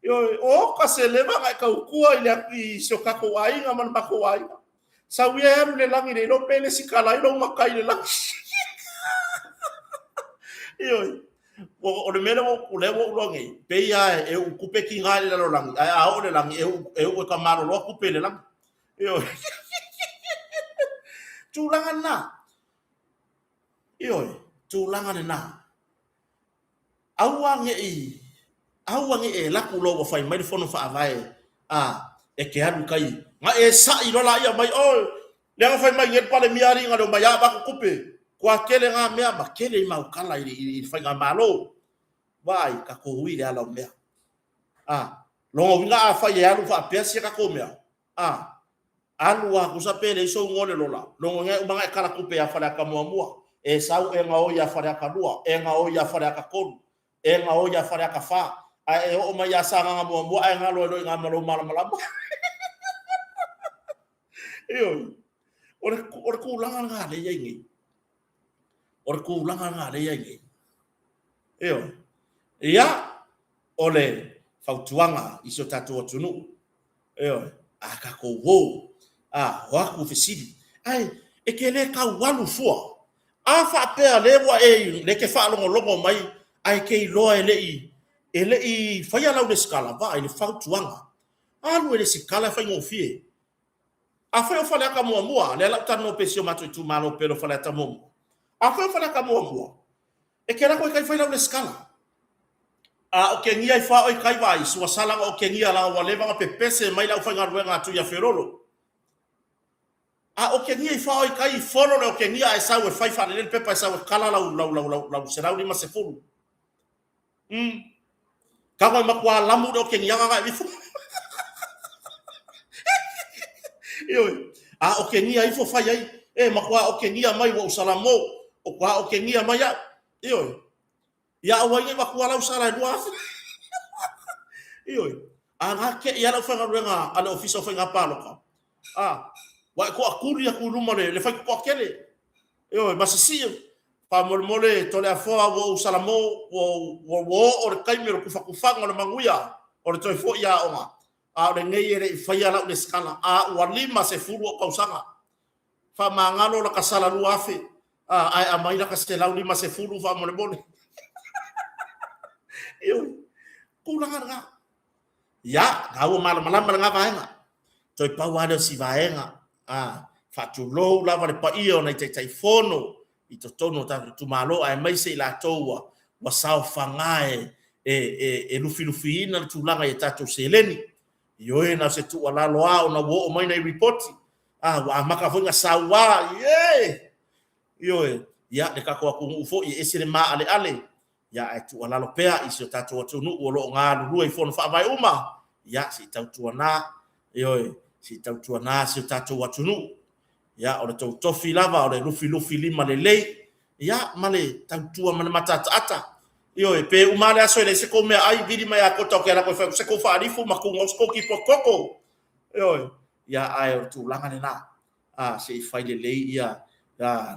Ioe, oka se leva na e tautua i, le, i si o tatou aiga ma le matou aiga. Sau ia e alu i le lagi le iloa pe lesitala ai lou matai i le lagi. Ioe, o le mea lea ua lea ua ou iloa nei, pei lava e uu tupe tiga i le lalolagi, ae a oo i le lagi, e uu, e uu e ka maloloa tupe i le lagi. Ioe. Tulaga lena. Ioe, tulaga lena. Aua ne i, aua ne i e alu atu loa ua fai mai le fono faavae, a, e te alu i tai, na e sa'i loa laia mai, oh, lea na fai mai nei le Palemia alii na leo mai a avatu tupe, ua tele na mea ma tele i mau tala i le, i le faigamalo. Vaai, tatou ui i le ala o mea. A, lona uiga afai e alu faapea sia tatou mea, A, alu a tusa pe leai sou igoa i le lola, lona uiga e uma ona e kala tupe ia Faleata muamua, e sau e gaoi ia Faleata 2, e gaoi ia Faleata 3, e gaoi ia Faleata 4, ae e oo mai ia Sagaga muamua ae galo ai loa i ina ma lou malamalama. Ioe. O le, o le tulaga lena lea e i ai nei. O le tulaga lena lea e i ai nei. Ioe. Ia, o le fautuaga i si o tatou atunuu, Ioe, a tatou o, a o atu fesili, ae e te le tau alu fua. A faapea lea ua e, lea e te faalogologo mai ae te iloa e le i, e le i faia lau lesitala, vaai le fautuaga, alu e lesitala e faigofie. Afai o Faleata muamua, lea la ou talanoa pea i si o matou itumalo pele o Faleata muamua. Afai o Faleata muamua, E ke lako i kai fai lau lesitala. A o kegia i wha oi kai vai, sua sala o kegia la ua leva nga pepese mai lau faigaluega atu ia Felolo. A o kegia i wha oi kai folo le o kegia e sau e fai whaalelei le pepa e sau e kala lau lau lau lau lau 150. Tago e matua lamu le o kegia nga e vifo. Ioe. A o kegia ifo fai ai, e matua o kegia mai ua usalamo, o kua o kegia mai au. Ioe. Ia au ai nei matua lau sala e 2000. Ioe. A nga ke ia lau whaigaluega a le ofisa o whainga pāloka. A, ua e toakuli atu i luma le, le whaitotoa kele. Ioe, ma sisii, faamolemole Toleafoa ua ou salamo, ua, ua, ua oo le taimi o le tufatufaga o le manuia o le toe fo'i aoga, a o lenei e le i faia lau lesitala, a ua 50 ou tausaga. Faamagalo laka sala 2000, a, ae aumai laka 150 faamolemole. Ioe, tulaga lena. Ia, na ua malamalama lena vaega. Toe pau lava lea o si vaega. A, faatulou lava le paia o nai Taitaifono i totonu o tatou itumalo, aemaise i latou ua, ua saofaga e, e, e, e lufilufiina le tulaga i a tatou seleni. Ioe, na o se tuualalo lava ona ua oo mai nai ripoti. A, ua amata foi ona saua, ie! Ioe, ia, le tatou atunuu foi e ese le maaleale. Ia, ae tuualalo pea i si o tatou atunuu o lo o galulue i fono faavae uma, ia, se i tautuana, ioe, se i tautuana si o tatou atunuu. Ia, o le tou tofi lava o le lufilufi lima lelei, ia, ma le tautua ma le mataataata. Ioe, pe uma lava le aso e leai se tou meaai, vili mai ia Kota o ke ala koe fai atu se tou faalifu ma tuga o se tou kipo koko. Ioe, ia, ae o le tulaga lena. a, se i fai lelei ia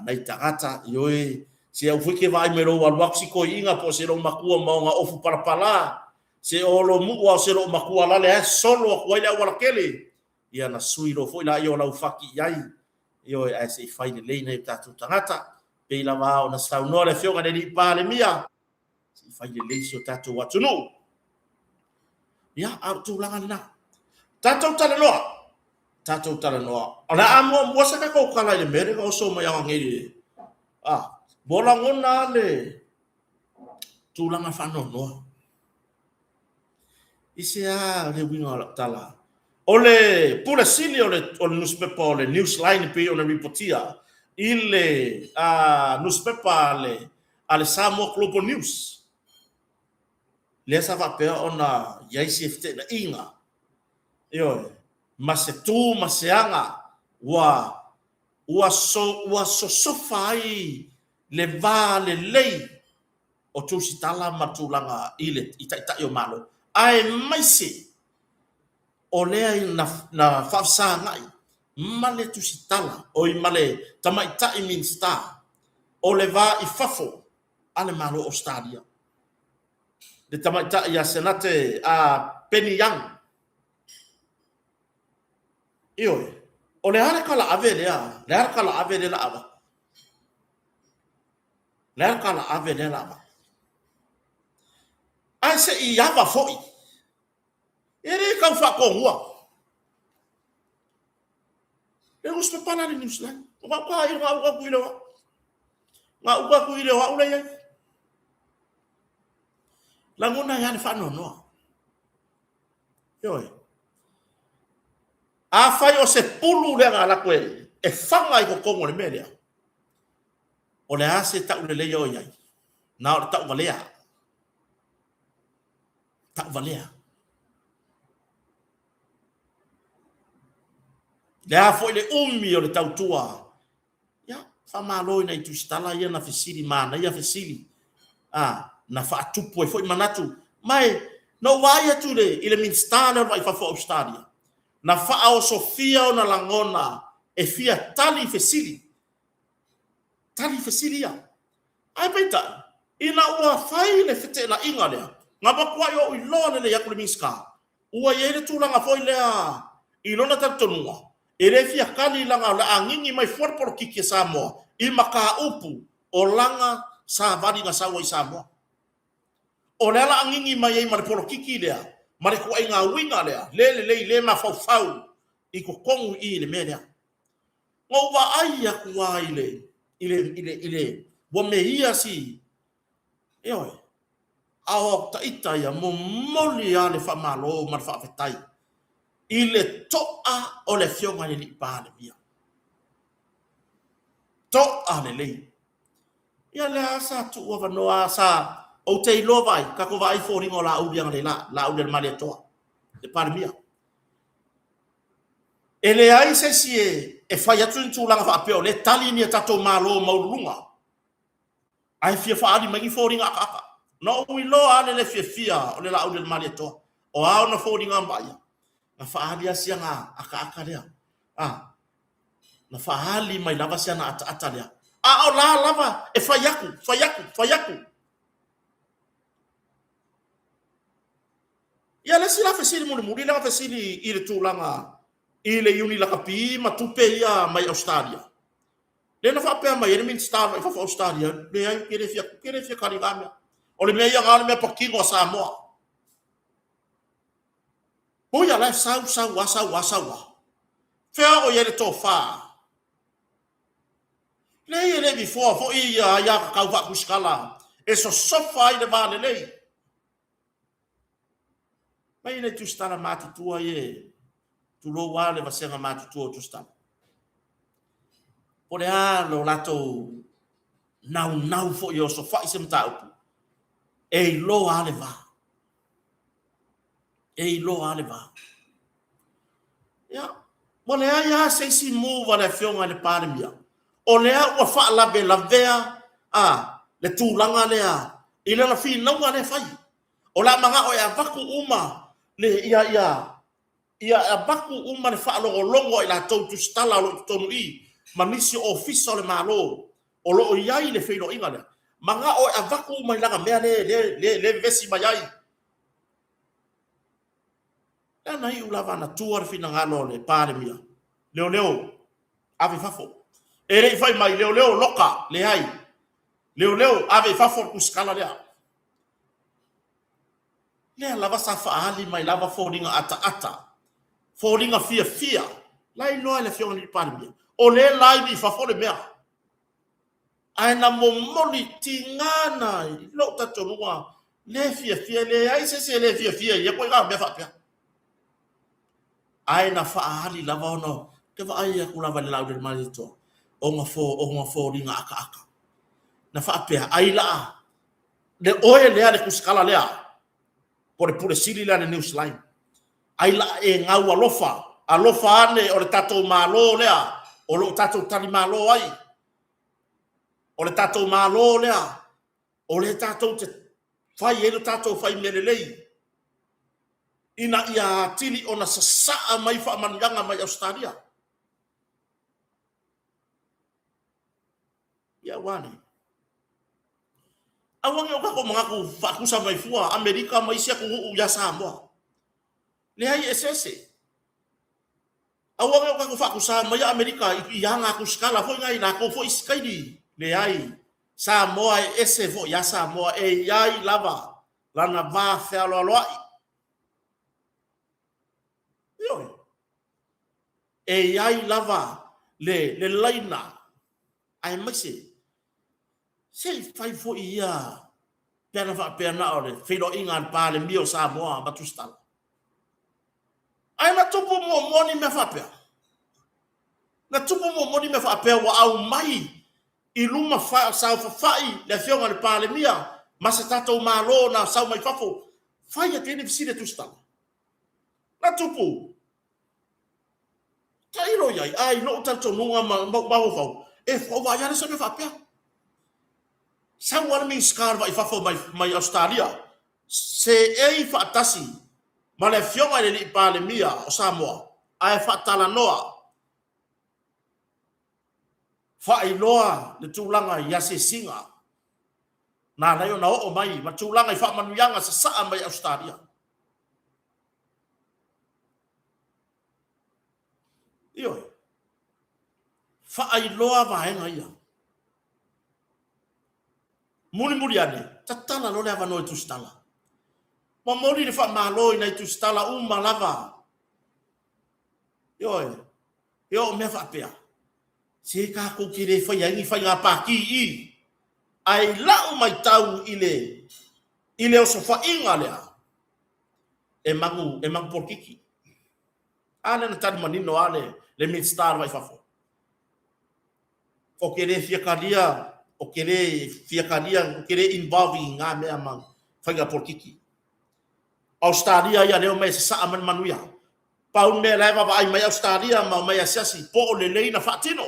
nai tagata, ioe, se au foi ke vaai mai lou alu atu si toeaina po o se loomatua ma ona ofu palapala, se o lo mu'u a o se loomatua lale ae solo atu ai le auala tele, ia na sui loa foi laia o lau fati i ai. Ioe, ae se i fai lelei nai o tatou tagata. Pei lava ona saunoa le Afioga i le Alii Palemia, se i fai lelei si o tatou atunuu. Ia, a o le tulaga lena. Tatou talanoa, tatou talanoa. O le a muamua se tatou tala i le mea lea na oso mai aganei i le... Ah, ua lagona lava le tulaga faanoanoa. I se a le uiga o lau tala? O le Pule Sili o le nusipepa o le Newsline e pei ona ripotia i le nusipepa a le Samoa Global News, lea sa faapea ona i ai se feteenaiga, ioe, ma se tu ma se aga ua ua sosofa ai le va lelei o tusitala ma tulaga i le i taitai o Malo, aemaise o lea na na faafesagai ma le tusitala, oi ma le tamaitai Minisita o le va i fafo a le Malo o Ausetalia, le tamaitai ia Senate a Penny Young. Ioe, o le a le tala ave lea, le a le tala ave lea la avatu? Le a le tala ave lea la avatu? Ae se i ava foi, e le tau faatonua. Le nusipepa la le Newsline. O gauta i gauta atu i le o au. Gauta atu i le o au la i ai. Lagona ai lava le faanoanoa. Ioe. Afai o se pulu lea na alu atu e faga i totonu o le mea lea, o le a se tauleleia o i ai? Na o le tauvalea. Tauvalea. Le a foi le umi o le tautua? Ia, faamalo i nai tusitala ia na fesili, manaia fesili, a, na faatupu ai foi manatu. Ma e, na ou vaai atu i le, i le Minisita lea o le Vai i Fafo o Ausetalia, na faaosofia ona lagona e fia tali i fesili, tali i fesili ia. Ae peitai, ina ua fai le feteenaiga lea, na matuai ou iloa lelei atu le Minisita, Ua i ai le tulaga foi lea i lona talitonuga, e le fia tali leaga o le a gigi mai fua le polokiki a Samoa i mataupu o lana savali na sau ai i Samoa. O le a la a gigi mai ai ma le polokiki lea, ma le ituaiga uiga lea, le lelei, le mafaufau i totonu i i i le mea lea. Na ou vaai atu lava i le, i le, i le, i le, ua meia si, Ioe. A o ita ia, momoli lava le faamalo ma le faafetai i le to'a o le Afioga i le Alii Palemia. To'a lelei. Ia lea sa tuu avanoa sa ou te iloa vaai, tatou vaai foliga o Laauli analeila, Laauli a le Malietoa, le Palemia. E leai se isi e fai atu ni tulaga faapea o lea e tali ni a tatou Malo maualuluga. Ae fia faaali mai ni foliga akaaka. Na ou iloa lava le le fiafia o le Laauli a le Malietoa. O a ona foliga vaaia, na faaali lava si ana akaaka lea. A, na faaali mai lava si ana ataata lea. A o la lava e fai atu, fai atu, fai atu. Ia le isi la fesili mulimuli lea na fesili i le tulaga i le Iuni Lakapi ma tupe ia mai Ausetalia. Lea na faapea mai ai le Minisita mai fafo Ausetalia, leai, ou te le fia, ou te le fia tali na mea. O le mea ia na o le mea patino a Samoa. Ui a la e sau, sau a, sau a, sau a. Fea o i ai le tofa? Leai e le vifoa foi ia aiatatau faatusitala e sosofa ai le va lelei. Mai le tusitala matutua ia, tulou lava le vasega matutua o tusitala. Po o le a lo latou naunau foi e osofai se mataupu, e iloa lava le va. E iloa lava le va. Ia, ua leai lava se isi move a le Afioga i le Palemia, o lea ua faalavelavea a le tulaga lea i lana finauga lea e fai. O le a manao e avatu uma le ia ia ia avatu uma le faalogologo a i latou tusitala o lo o i totonu i i ma nisi o ofisa o le Malo o lo o i ai le feiloaiga lea. Manao e avatu uma i lana mea lea lea lea vevesi mai ai. Lea na iu lava na tua le finagalo o le Palemia, leoleo. Ave i fafo. E le i fai mai leoleo loka, leai. Leoleo, ave i fafo le tusitala lea. Lea lava sa faaali mai lava foliga ataata, foliga fiafia, la iloa e le Afioga i le Palemia, o lea e live i fafo le mea. Ae na momoli tiga na i lou talitonuga le fiafia, leai se isi e le fiafia i ia ituaiga mea faapea. Ae na faaali lava ona ou te vaai atu lava i le laau i le Malietoa, ona ona foliga akaaka. Na faapea, ai laa, le oe lea le tusitala lea, po o le Pule Sili lea a le Newsline. Ai laa e gau alofa, alofa ane o le tatou Malo lea o lo o tatou talimalo ai. O le tatou Malo lea o lea tatou te fai ai lo tatou fai mea lelei ina ia atili ona sasaa mai faamanuiaga mai Ausetalia. Ia ua le. Aua ne i o tatou manatu faatusa mai fua Amerika ma isi atunuu ia Samoa. Leai, e eseese. Aua ne i o tatou faatusa mai Amerika i aga tusitala foi na i latou foi sitaili. Leai, Samoa e ese foi ia Samoa, e i ai lava lana va fealoaloai. Ioe. E i ai lava le, le laina, aemaise se i fai foi ia pe ana faapea na o le feiloaiga a le Palemia o Samoa ma Tusitala. Ae na tupu muamua ni mea faapea. Na tupu muamua ni mea faapea ua aumai i luma saofafai le afioga i le Palemia ma se tatou Malo na sau mai fafo, fai atu ai ni fesili a Tusitala. Na tupu. Tailo i ai, a i lou talitonuga ma ou mafaufau, e vaai lava se mea faapea. Sau lava le Minisita o le Vai i Fafo mai, mai Ausetalia, seei faatasi ma le Afioga i le Alii Palemia o Samoa, ae faatalanoa, faailoa le tulaga i asiasiga na ala ai ona oo mai ma tulaga i faamanuiaga sasaa mai Ausetalia. Ioe. Faailoa vaega ia. Mulimuli ane, tatala loa le avanoa i Tusitala. Momoli le faamalo i nai Tusitala uma lava. Ioe, e oo mea faapea, se tatou te le faia ai ni faiga pati i i. Ae i lau matau i le, i le osofaiga lea, e manu, e manu polokiki. A lea na tali manino lava le, le Minisita o le Vai i Fafo. Ou te le fia talia, ou te le fia talia, ou te le involve i ngā mea ma faiga polokiki. Australia ia lea omai e sasaa mai le manuia. Pau le mea la e vaavaai mai Australia ma omai e asiasi po o lelei na faatino.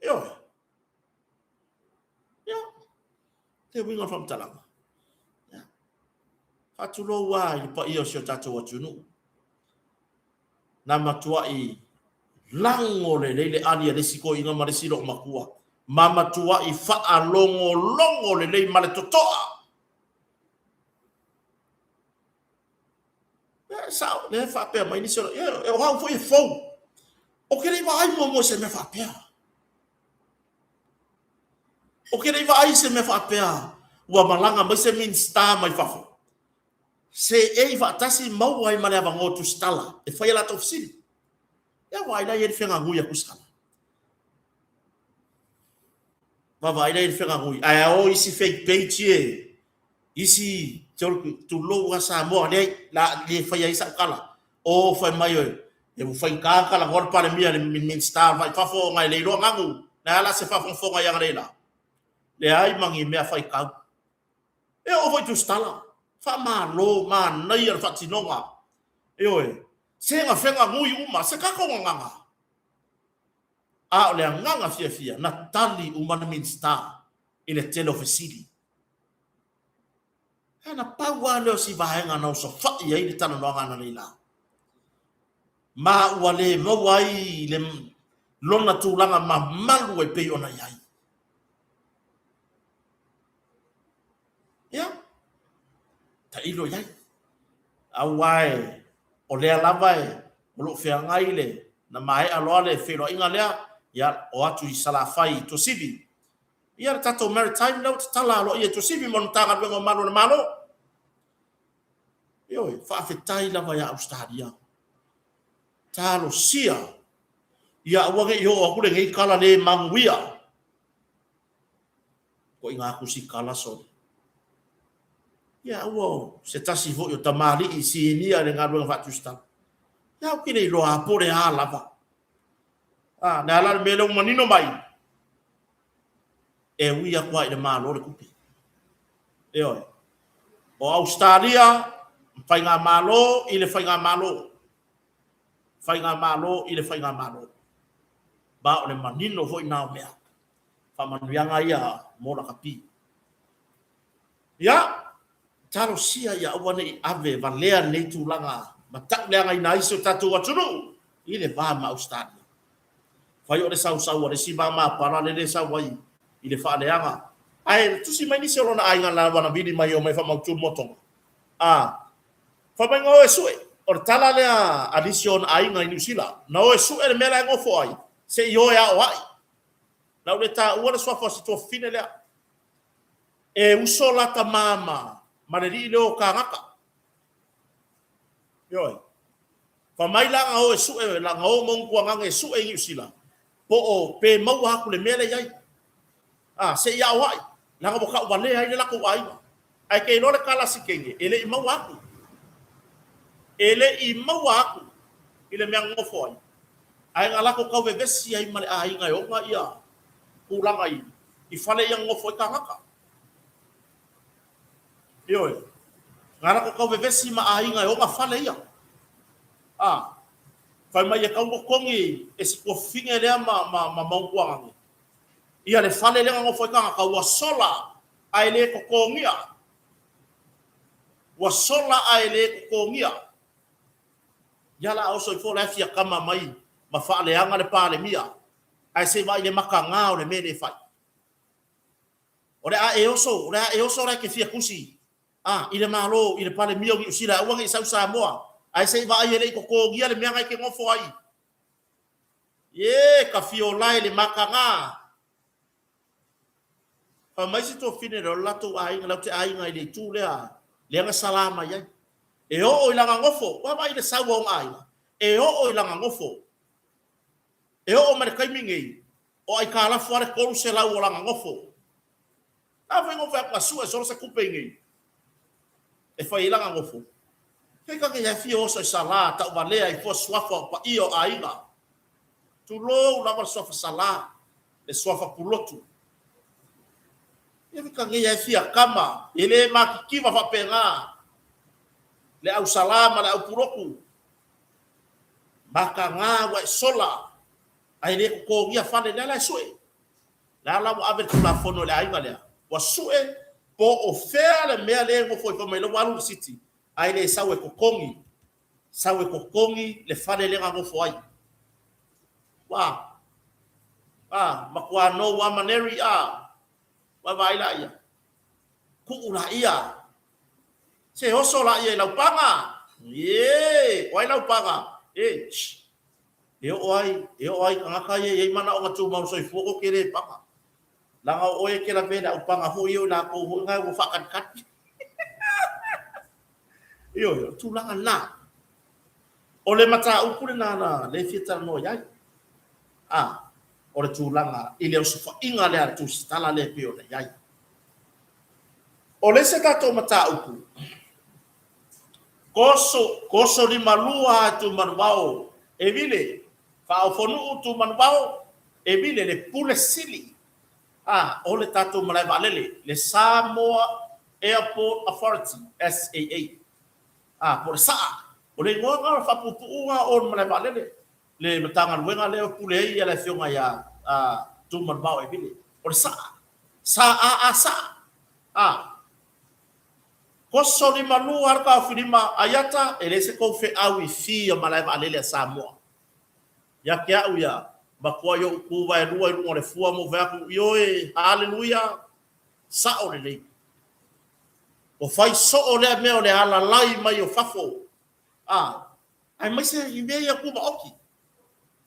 Ioe. Ia, te uiga o le faamatalaga. Ia. Faatulou lava i le paia o si o tatou atunuu. Na matuai lago lelei le ali a le isi toeaina ma le isi loomatua, ma matuai faalogologo lelei ma le totoa. E sao, lea e faapea mai nisi, e o au foi e fou. Ou te le i vaai muamua i se mea faapea. Ou te le i vaai i se mea faapea ua malaga mai se Minisita mai fafo seei faatasi maua ai ma le avanoa tusitala e fai a latou fesili. Ia vaai la i ai le feagagui a tusitala. Vaavaai la i ai le feagagui. Ae o isi fake page e isi tulou a Samoa leai la le fai ai sau tala. O fai mai oe e ua faigata talanoa le Palemia le Minisita o le Vai i Fafo ona e le iloa ganu. Le a la se faafogafoga i analeila? Leai ma ni mea faitau. E oo foi i tusitala. Faamalo, manaia le faatinoga. Ioe, sega fega nui uma, se tatou gagana. A o le agaga fiafia, na tali uma le Minisita i le tele o fesili. Ae na pau lava lea o si vaega na osofai ai le talanoaga analeila. Ma ua le maua ai le lona tulaga mamalu e pei ona i ai. Ia, tailo i ai. Aua e, o lea lava e, o lo o feagai le, Na maea loa le feiloaiga lea, ia, o atu i Salafai i Tuasivi. Ia, le tatou Maritime lea ua tatala aloaia i Tuasivi mo le Matagaluega o Malu o le Malo. Ioe, faafetai lava ia Ausetalia. Talosia ia aua ne i oo atu lenei tala le manuia. Ituaiga tusitala sole. Ia aua o se tasi foi o tamalii sinia i le galuega faatusitala. Ia ou te le iloa lava po o le a lava. A, le a la le mea lea ua manino mai? E ui atu lava i le Malo le tupe. Ioe. O Ausetalia, Faigamalo i le Faigamalo. Faigamalo i le Faigamalo. Ma o le manino foi na o mea. Faamanuiaga ia mo lakapi. Ia, talosia ia aua ne i ave valea lenei tulaga ma tauleagaina ai si o tatou atunuu i le va ma Ausetalia. Fai o le sausau a le isi mamapala lele e sau ai i le faaleaga. Ae tusi mai nisi o lona aiga na ua na vili mai e omai e faamautu le motoga. A, fai mai na o e sue. O le tala lea a nisi o ona aiga i Niu Sila, na o e sue le mea la e nofo ai, se i o e aoai. Na ou le taua le suafa o si tuafafine lea. E uso la tama ma, ma le alii lea o Kāgata. Ioe. Fai mai la na o e sue, la na o Maunatuagage e sue i Niu Sila, po o pe maua atu le mea lea e i ai. A, se i aoai, leaga ua tauvalea ai le latou aiga. Ae te iloa le tala a si teine, e le i maua atu. E le i maua atu i le mea nonofo ai, ae na latou tau vevesi ai ma le aiga e ona ia tulaga i, i fale ia nonofo ai tagata. Ioe. Na latou tau vevesi ma aiga e ona fale ia. A, fai mai e tau totogi e si tuafafine lea ma, ma, ma Maunatuagage ia le fale lea na nofo ai tagata ua sola ae le totogia. Ua sola ae le totogia. Ia la oso ifo la e fia kama mai ma faaleaga le Palemia, ae se i vaai i le makaga o le mea lea e fai. O le a e oso, o le a e oso la e te fia tusi a i le Malo, i le Palemia o Niu Sila, aua ne i sau Samoa, ae se i vaai e le i totogia le mea na e te nofo ai. Ie, ka fiola e le makaga. Fai mai si tuafine lea o le latou aiga, latou te aiga i le itu lea, lea na sala mai ai. E oo i lana nofo, ua vaai i le sau a ona aiga, e oo i lana nofo. E oo mai le taimi nei, o aitalafu lava le 300 o lana nofo. A foi nofo atu a sue solo se tupe i nei e fai ai lana nofo. Fai ka nei fia oso i sala, tauvalea i fua suafa o paia o aiga. Tulou lava le suafa Salā, le suafa Pulotu. Ia ka nei e fia kama, e le matitiva faapena le au Salā ma le au Pulotu. Mataga ua e sola, ae le totogia fale lea la e sue. La la ua ave le Tulafono i le aiga lea, ua sue po o fea le mea lea e nofo ai fai mai la ua alu i le city, ae le sau e totogi. Sau e totogi le fale lea na nofo ai. Ua a matua nou a maneri a vaavaai laia. Tuu laia. Se oso laia i Laupaga. Ie, o ai Laupaga? E, shh. E oo ai, e oo ai tagata ia e i ai manaoga tumau soifua ko te le paga. Leaga o oe e te lawe i le aupaga foi ia o i latou foi na ua faakalikali. Ioe, o le tulaga lena. O le mataupu lena na le fia talanoa i ai. A, o le tulaga i le osofaiga lea a le tusitala lea e pei ona i ai. O le isi tatou mataupu, toso, toso limalua a Tumanuvao e vile, faaofonuu Tumanuvao e vile le Pule Sili a o le tatou malae vaalele, le Samoa Airport Authority, SAA. A, po o le SAA. O le igoa lena o le faapuupuuga o le malae vaalele, le Matagaluega lea e pule ai le Afioga ia Tumanuvao e vile. O le SAA. SAA, SAA. A, Toso limalua le taofilima Aiata, e leai se tou feau i fia malae vaalele a Samoa. Ia te au ia, matuai ou tu vaelua i luga o le fua ma ou fai atu, Ioe, Haleluia! Sao lelei. Ua fai soo lea mea o le alalai mai o fafo, a, aemaise i mea ia tumaoti.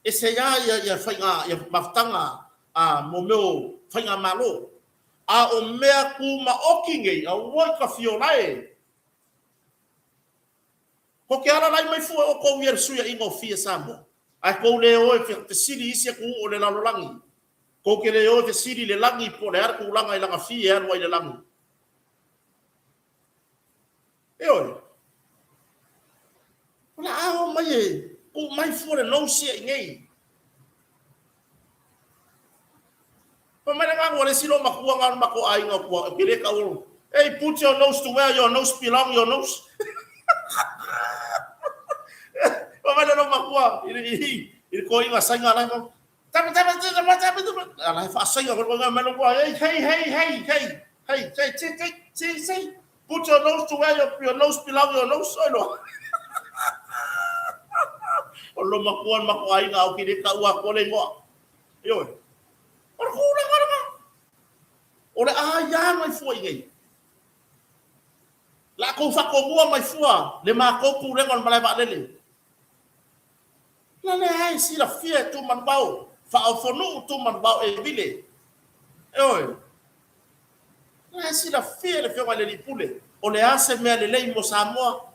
Ese ai a ia faiga ia mafutaga a mo mea o faigamalo. A o mea tumaoti nei, auoi ka fiola e. Ko te alalai mai fua o kou ia le suiaiga o fia Samoa. Ae kou le o e fesili i isi atunuu o le lalolagi. Kou te le o e fesili i le lagi po o le a le tulaga i lana fia e alu ai i le lagi. Ioe. O le a o mai e tuu mai fua le nose ia i nei. Fai mai le galu a le isi loomatua na o le matou aiga o tua, ou te le tau Hey, put your nose to where your nose belong, your nose. Fai mai le loomatua i le toeaina Saina la e Tama, tama, tama, tama, tama. Ala e faasaina koe koe mai loa. Hey, hey, hey, hey, hey, hey, hey, hey, hey, hey, hey. Put your nose to where your nose belong, your nose. Oi loa. O lo matua le matua aiga au ki le kau a kole ngoa. Ioe. O le kūlanga lena. O le aia mai fua i nei. La kou whakomua mai fua le mākou pūlenga o le malae vaalele. La lea e silafia e Tumanuvao, faaofonuu Tumanuvao e vile. Ioe. La e silafia e le Afioga i le Alii Pule, o le a se mea lelei mo Samoa?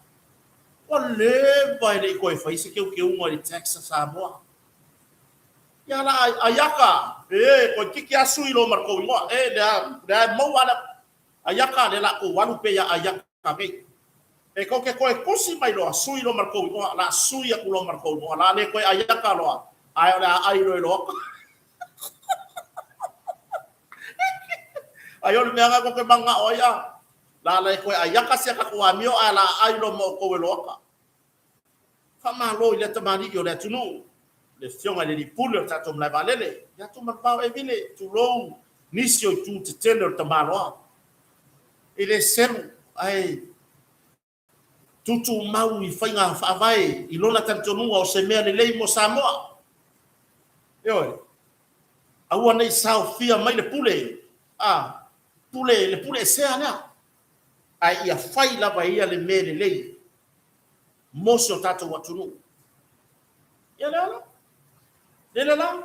Ua leva e le i toe fai se teuteuga i le tax a Samoa. Ia la Aiaka, e toeitiiti lava sui loa ma le tou igoa. E lea, lea e maua lava le Aiaka, lea la tou alu pea ia Aiaka nei. E tou te toe tusi mai loa, sui loa ma le tou igoa, la sui atu loa ma le tou igoa, la le toe Aiaka loa, ae o le a ai loa i loa. Ai o le mea lena tou te mananao ai a. La le toe Aiaka si a tatou amio ae la ai loa ma outou e loaka. Faamalo i lea tamalii o le atunuu, le Afioga i le Alii Pule o le tatou malae vaalele, ia Tumanuvao Evile, tulou nisi o itu tetele o le tamaloa. E le selu ae tutumau i faiga faavae i lona talitonuga o se mea lelei mo Samoa. Ioe, aua ne i saofia mai le pule, a, pule, le pule esea lea, ae ia fai lava e ia le mea lelei mo si o tatou atunuu. Ia lea la. Lele la.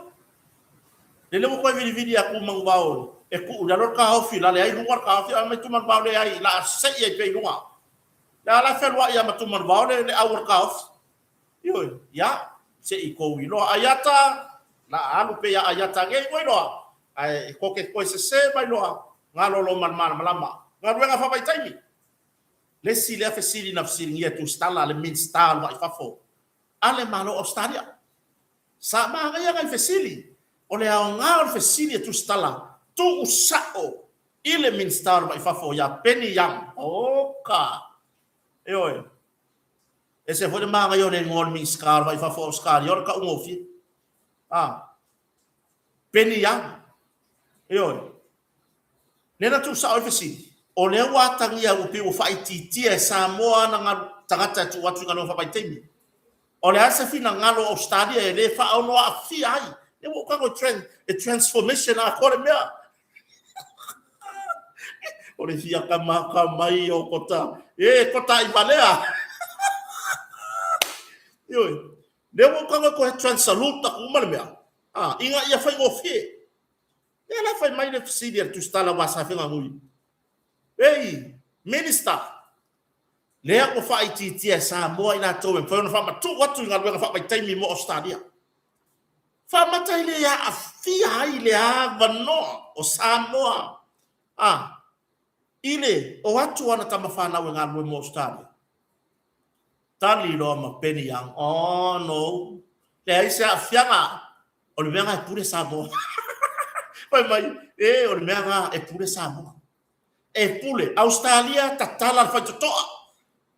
Lele ua toe vilivili ia Tumanuvao e tuu i lalo le taofi, la leai luga le taofi, ae mai Tumanuvao leai, la sei ai pea i luga. Lea la fealuai ia ma Tumanuvao le le au o le taofi. Ioe, ia, se i kou iloa Aiata, la alu pea ia Aiata nei ua iloa, ae e koke koe sese mai loa, galolo ma le malamalama. Galuega faavaitaimi. Le isi lea fesili na fesiligia e Tusitala le Minisita o le Vaa i Fafo a le Malo o Ausetalia. Sa manaia nai fesili. O le aoga o le fesili e Tusitala, tuu sao i le Minisita o le Vaa i Fafo ia Penny Young. Oka! Ioe. Ese foi le manaia o le igoa o le Minisita o le Vaa i Fafo o Ausetalia, o le taugofie. A. Penny Young. Ioe. Lea na tuusao ai le fesili, o lea ua atagia ua pei ua faaitiitia e Samoa ana galu tagata e tuu atu i galuega faavaitaimi. O le a se finagalo o Ausetalia e le faaono aafia ai? Lea ua ou tago e transformation atoa le mea. O le fia kamaka mai o kota, e kota i valea. Ioe, lea ua ou tago e toe transalute atu uma le mea, ina ia faigofie. Lea la fai mai le fesili a le Tusitala aua sa feganui. Ei, Minister, lea ua faaitiitia e Samoa i latou e mafai ona faamatuu atu i galuega faavaitaimi mo Ausetalia. Faamata e le aafia ai le avanoa o Samoa a i le o atu o ana tama fanau e galulue mo Ausetalia. Tali loa ma Penny Young, oh no, leai se aafiaga. O le mea lena e pule Samoa. Fai mai, e, o le mea lena e pule Samoa. E pule. Ausetalia tatala le faitotoa,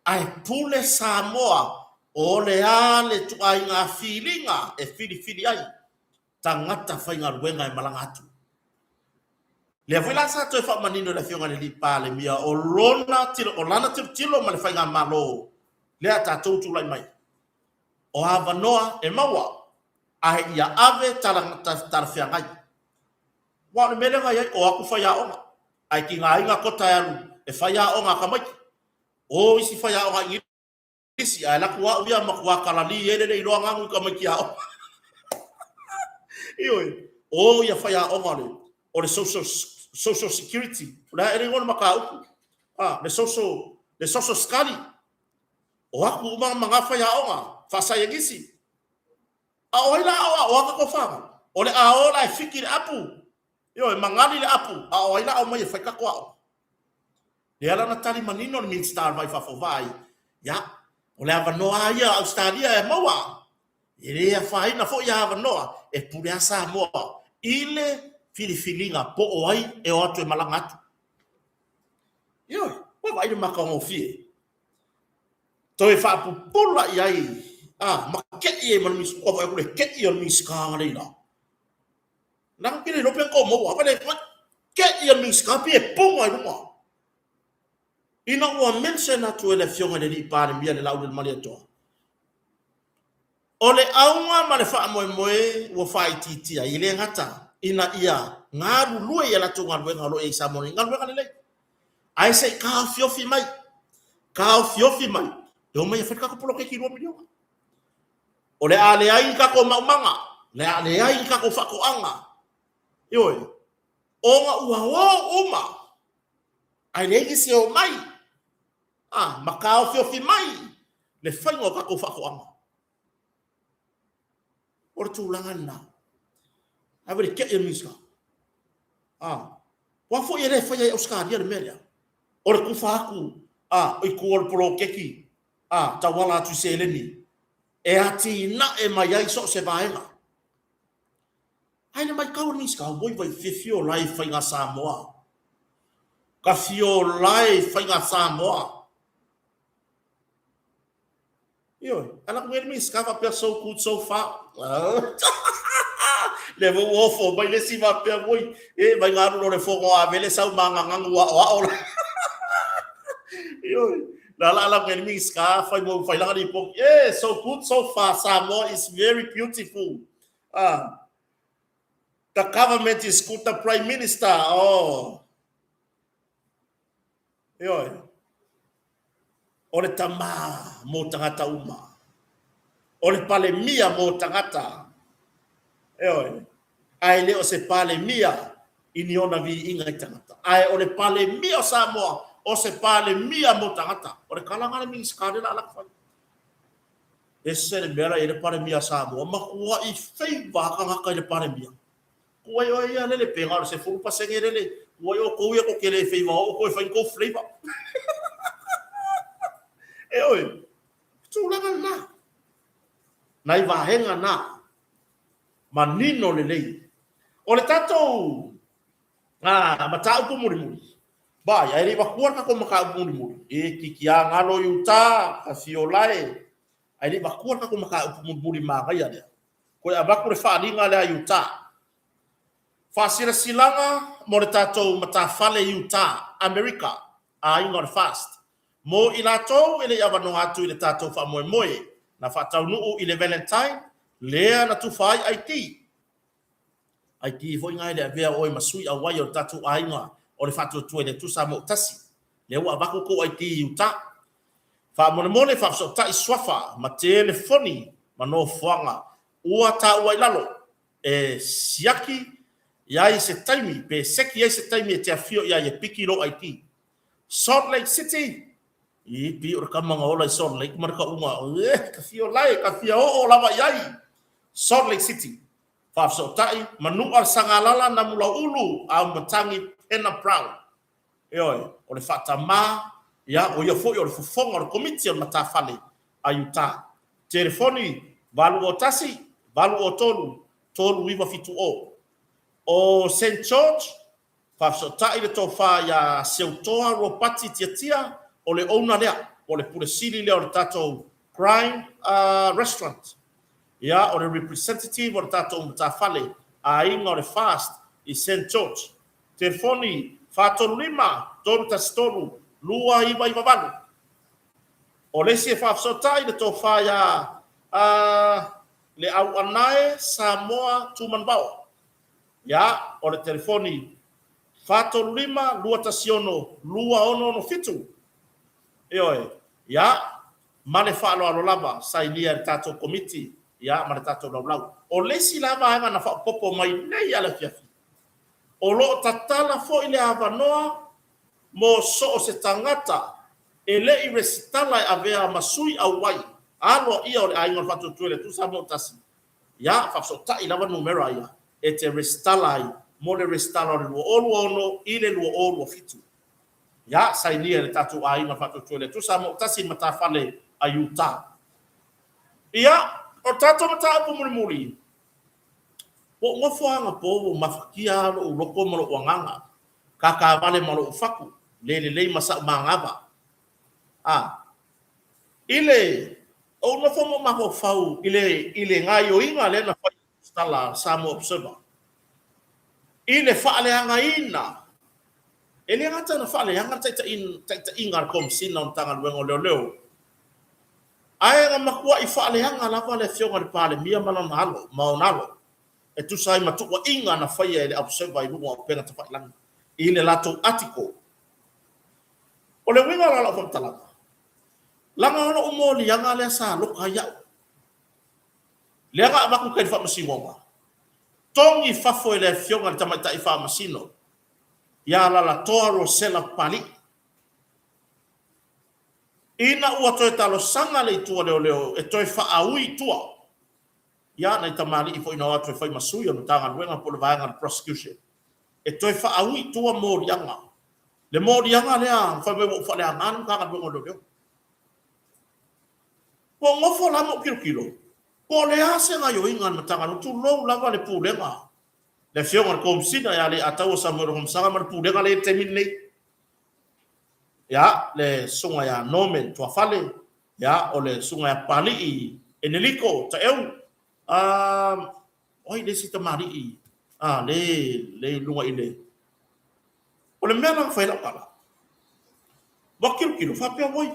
ae pule Samoa o le a le ituaiga filiga e filifili ai tagata faigaluega e malaga atu. Lea foi la sa toe faamanino e le Afioga i le Alii Palemia o lona o lana tilotilo ma le faigamalo lea a tatou tulai mai. O avanoa e maua ae ia ave talafeagai. Aua o le mea lea na i ai, o atu faiaoga, ae tigaina kota e alu e fai aoga a tamaiti. O isi faiaoga Igilisi, ae alu atu au ia matua kalali ai le le iloa ganu i tamaiti aoga. Ioe, o ia faiaoga o le, o le social, social security, o le a ea le igoa o le mataupu? A, le social, le social study. O atu uma ma na faiaoga faasaienisi. A o ai la a aoaoa tatou fanau? O le a o la e fiki le apu, ioe, magali le apu, a o ai la a omai e fai tatou aoga? Lea la na tali manino le Minisita o le Vai Fafo, Vaai, ia, o le avanoa lava ia a Ausetalia e maua, e le afaina foi ia avanoa e pule lava Samoa i le filifiliga po o ai e o atu e malaga atu. Ioe, ua vaai le matagofie. Toe faapupula i ai, a, ma ke'i ai ma le Minisita. Ua vaai atu le ke'i o le Minisita analeila. Na te le iloa pe na tou maua, vaai le ke'i o le Minisita pei e puna i luga. Ina ua mention atu e le Afioga i le Alii Palemia le Laulualiimalietoa, o le auga ma le faamoemoe ua faaitiitia ai, e le gata ina ia galulue i a latou galuega o lo o i ai i Samoa nei, galuega lelei, ae se i taofiofi mai, taofiofi mai, e omai e fai le tatou poloketi $2 miliona. O le a leai ni tatou maumaga, o le a leai ni tatou faatoaga, ioe, ona ua o uma, ae leai nisi e omai, a, ma taofiofi mai le faiga o tatou faatoaga. O le tulaga lena. Ae le keʻi o le Minisita. A, ua foi e le faia e Ausetalia le mea lea. O le tufa atu a, i tua o le poloketi a, tauala atu i seleni e atinae mai ai so o se vaega. Ae i le matau a le Minisita, oi vai fiafia o lae i faiga Samoa. Ka fia o lae i faiga Samoa. Ioe, ae latou nei le Minisita faapea so good so far. Lea foi ua ofo mai le isi faapea, oi, e mai ga alu loa le fono a Avele sau ma gaganu aoao la. Ioe, la la la nei le Minisita fai mo fai lana lipoti, eh, so good so far, Samoa is very beautiful. Ah, the government is good, the Prime Minister, oh. Ioe, o le tamā mō tagata uma. O le Palemia mō tagata. Ioe, ae le o se Palemia i ni ona viiga i tagata. Ae o le Palemia o Samoa, o se Palemia mō tagata. O le tala lena a le Minisita lea o le a alu atu fai. Ese le mea la e i ai le Palemia a Samoa, matuai feiva lava tagata i le Palemia. Tuai oe ia lele, pe na o le 10% lele, tuai outou ia tou te le feiva oo toe fai ni tou flavor. E oe, tulaga lena. Nai vaega na, manino lelei. O le tatou mataupu mulimuli, vai, ae le i avatua le tatou mataupu mulimuli, e kikia galo i uta, ka fiolae, ae le i avatua le tatou mataupu mulimuli manaia lea. Toe avatu le faaaliga lea i Utah. Faasilasilaga mo le tatou matafale i Utah, Amerika, aiga o le FAST. Mo i latou e le i avanoa atu i le tatou faamoemoe na faataunuu i le Valentine lea na tufa ai ID. ID foi na e le avea oe ma sui auai o le tatou aiga o le Faatuatua i le Atua Samoa ua Tasi. Lea ua avatu tou ID i Utah. Faamolemole faafesootai suafa ma telefoni ma nofoaga ua taua i lalo e siaki i ai se taimi pe seki ai se taimi e te afio i ai e piki lou ID. Salt Lake City, Ii, pei o le tama na ola i Salt Lake ma le tauga, eh, ka fia lae, ka fia oo lava i ai. Salt Lake City, Faafesootai, Manua le Sagalala, Namulauulu, Aumatagi, Pena Brown. Ioe, o le faatamā, ia, o ia foi o le fofoga o le Komiti o le Matafale a Utah. Telefoni, 821 803 3970. O Saint George, faafesootai le tofa ia Seutoa Ropati Tiatia, o le owner lea, po o le Pule Sili lea o le tatou Grind Restaurant. Ia, o le representative o le tatou matafale aiga o le FAST i Saint George. Telefoni, 435 313 2998. O le isi e faafesootai le tofa ia Le Auanae Samoa Tumanuvao. Ia, o le telefoni, 435 216 2667. Ioe. Ia, ma le faaaloalo lava, sainia e le tatou Komiti. ia, ma le tatou laulau. O le isi la vaega na faaopoopo mai nei lava i le afiafi, o lo o tatala foi le avanoa mo so o se tagata e le i resitala e avea ma sui auai aloaia o le Aiga o le Faatuatua i le Atua Samoa ua Tasi, ia, faafesootai lava numera ia e te resitala ai mo le resitala o le 2026 i le 2027. Ia, sainia e le tatou Aiga o le Faatuatua i le Atua Samoa ua Tasi i le matafale a Utah. Ia, o le tatou mataupu mulimuli, ua ou nofo lava anapo ua ou mafatia lava lou loto ma lou agaga, kakavale ma lou fatu, le lelei ma sa'u manava. A, i le, ou nofo ma ou mafaufau i le, i le gaioiga lea na fai e le resitala a le Samoa Observer, i le faaleagaina, e le gata ina faaleaga le taitaiga a le Komesina o Matagaluega o Leoleo, ae na matuai faaleaga lava le Afioga i le Palemia ma lana alo, ma ona alo, e tusa ai ma tuuaiga na faia e le Observer i luga o upega tafailagi i le latou article. O le uiga la o lau faamatalaga, leaga o lou moliaga lea sa loka ai au, lea na avatu i tai i le Faamasinoga, togi i fafo e le Afioga i le Tamaitai Faamasino ia Alalatoa Rosella Papalii. Ina ua toe talosaga le Itu a Leoleo e toe faaui i tua ia nai tamalii foi na o atu e fai ma sui o le Matagaluega po o le vaega o le Prosecution, e toe faaui i tua moliaga. Le moliaga lea fai mai ua ou faaleaga le Matagaluega o Leoleo. Ua ou nofo la ma ou tilotilo, po o le a se gaioiga a le Matagaluega, tulou lava le Pulega, le Afioga i le Komesina ia Leiataua Samuel Afamasaga ma le Pulega lea i le taimi lenei. Ia, le Susuga ia Norman Tuafale, ia, o le Susuga ia Papalii Eneliko Taeu, a, o ai le isi tamalii, a, le, le i luga i le... O le mea la na fai ai lau tala, ua tilotilo, faapea, oi,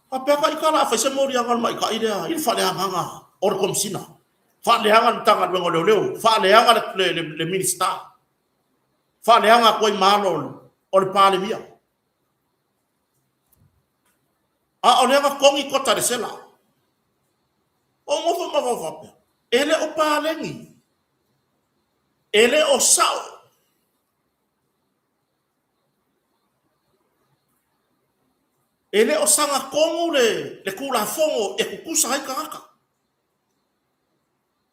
faapea ta ita o le a fai se moliaga a le maita'i lea i le faaleagaga o le Komesina, faaleaga le Matagaluega o Leoleo, faaleaga le Minisita. Faaleaga atu ai ma alo o le Palemia. A o lea na togi kota i le sela. Ua ou nofo ma ou faapea, e le o paleni, e le o sao. E le o sagatonu le Tulafono e tutusa ai tagata.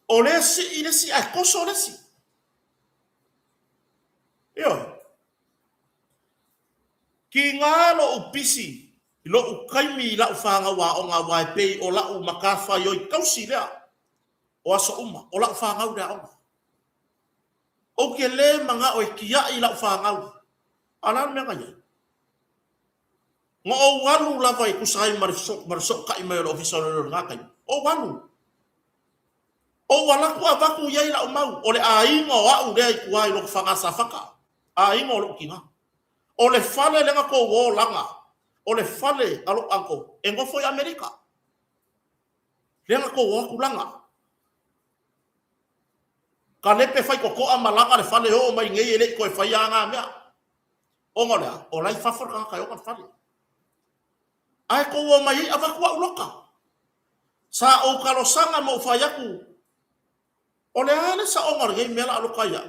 O lea e sii le isi ae toso le isi. Ioe. Tiga lou pisi i lou taimi i lau fanau aoga aua e pei o lau matafaioi tausi lea o aso uma, o lau fanau i le aoga. Ou te le manao e tiai lau fanau. A o le a le mea na i ai? Na ou alu lava e tusa ai ma le fesootai mai o le Ofisa o Leoleo i lena taimi. Ou alu. Ou alu atu avatu i ai lau mau, o le aiga o au lea i tua i Lotofaga Safata, aiga o lou tina. O le fale lea na tou o laga, o le fale a lou uncle e nofo i Amerika. Lea na tou o atu laga. Kalepe faitotoa ma laga le fale oo mai nei e le i toe faia lava na mea. Ona o le a? O la e i fafo le tagata e ona le fale. Ae tou o mai ai avatu au loka. Sa ou talosaga ma ou fai atu, O le a le saoga o lenei mea la a loka ai au?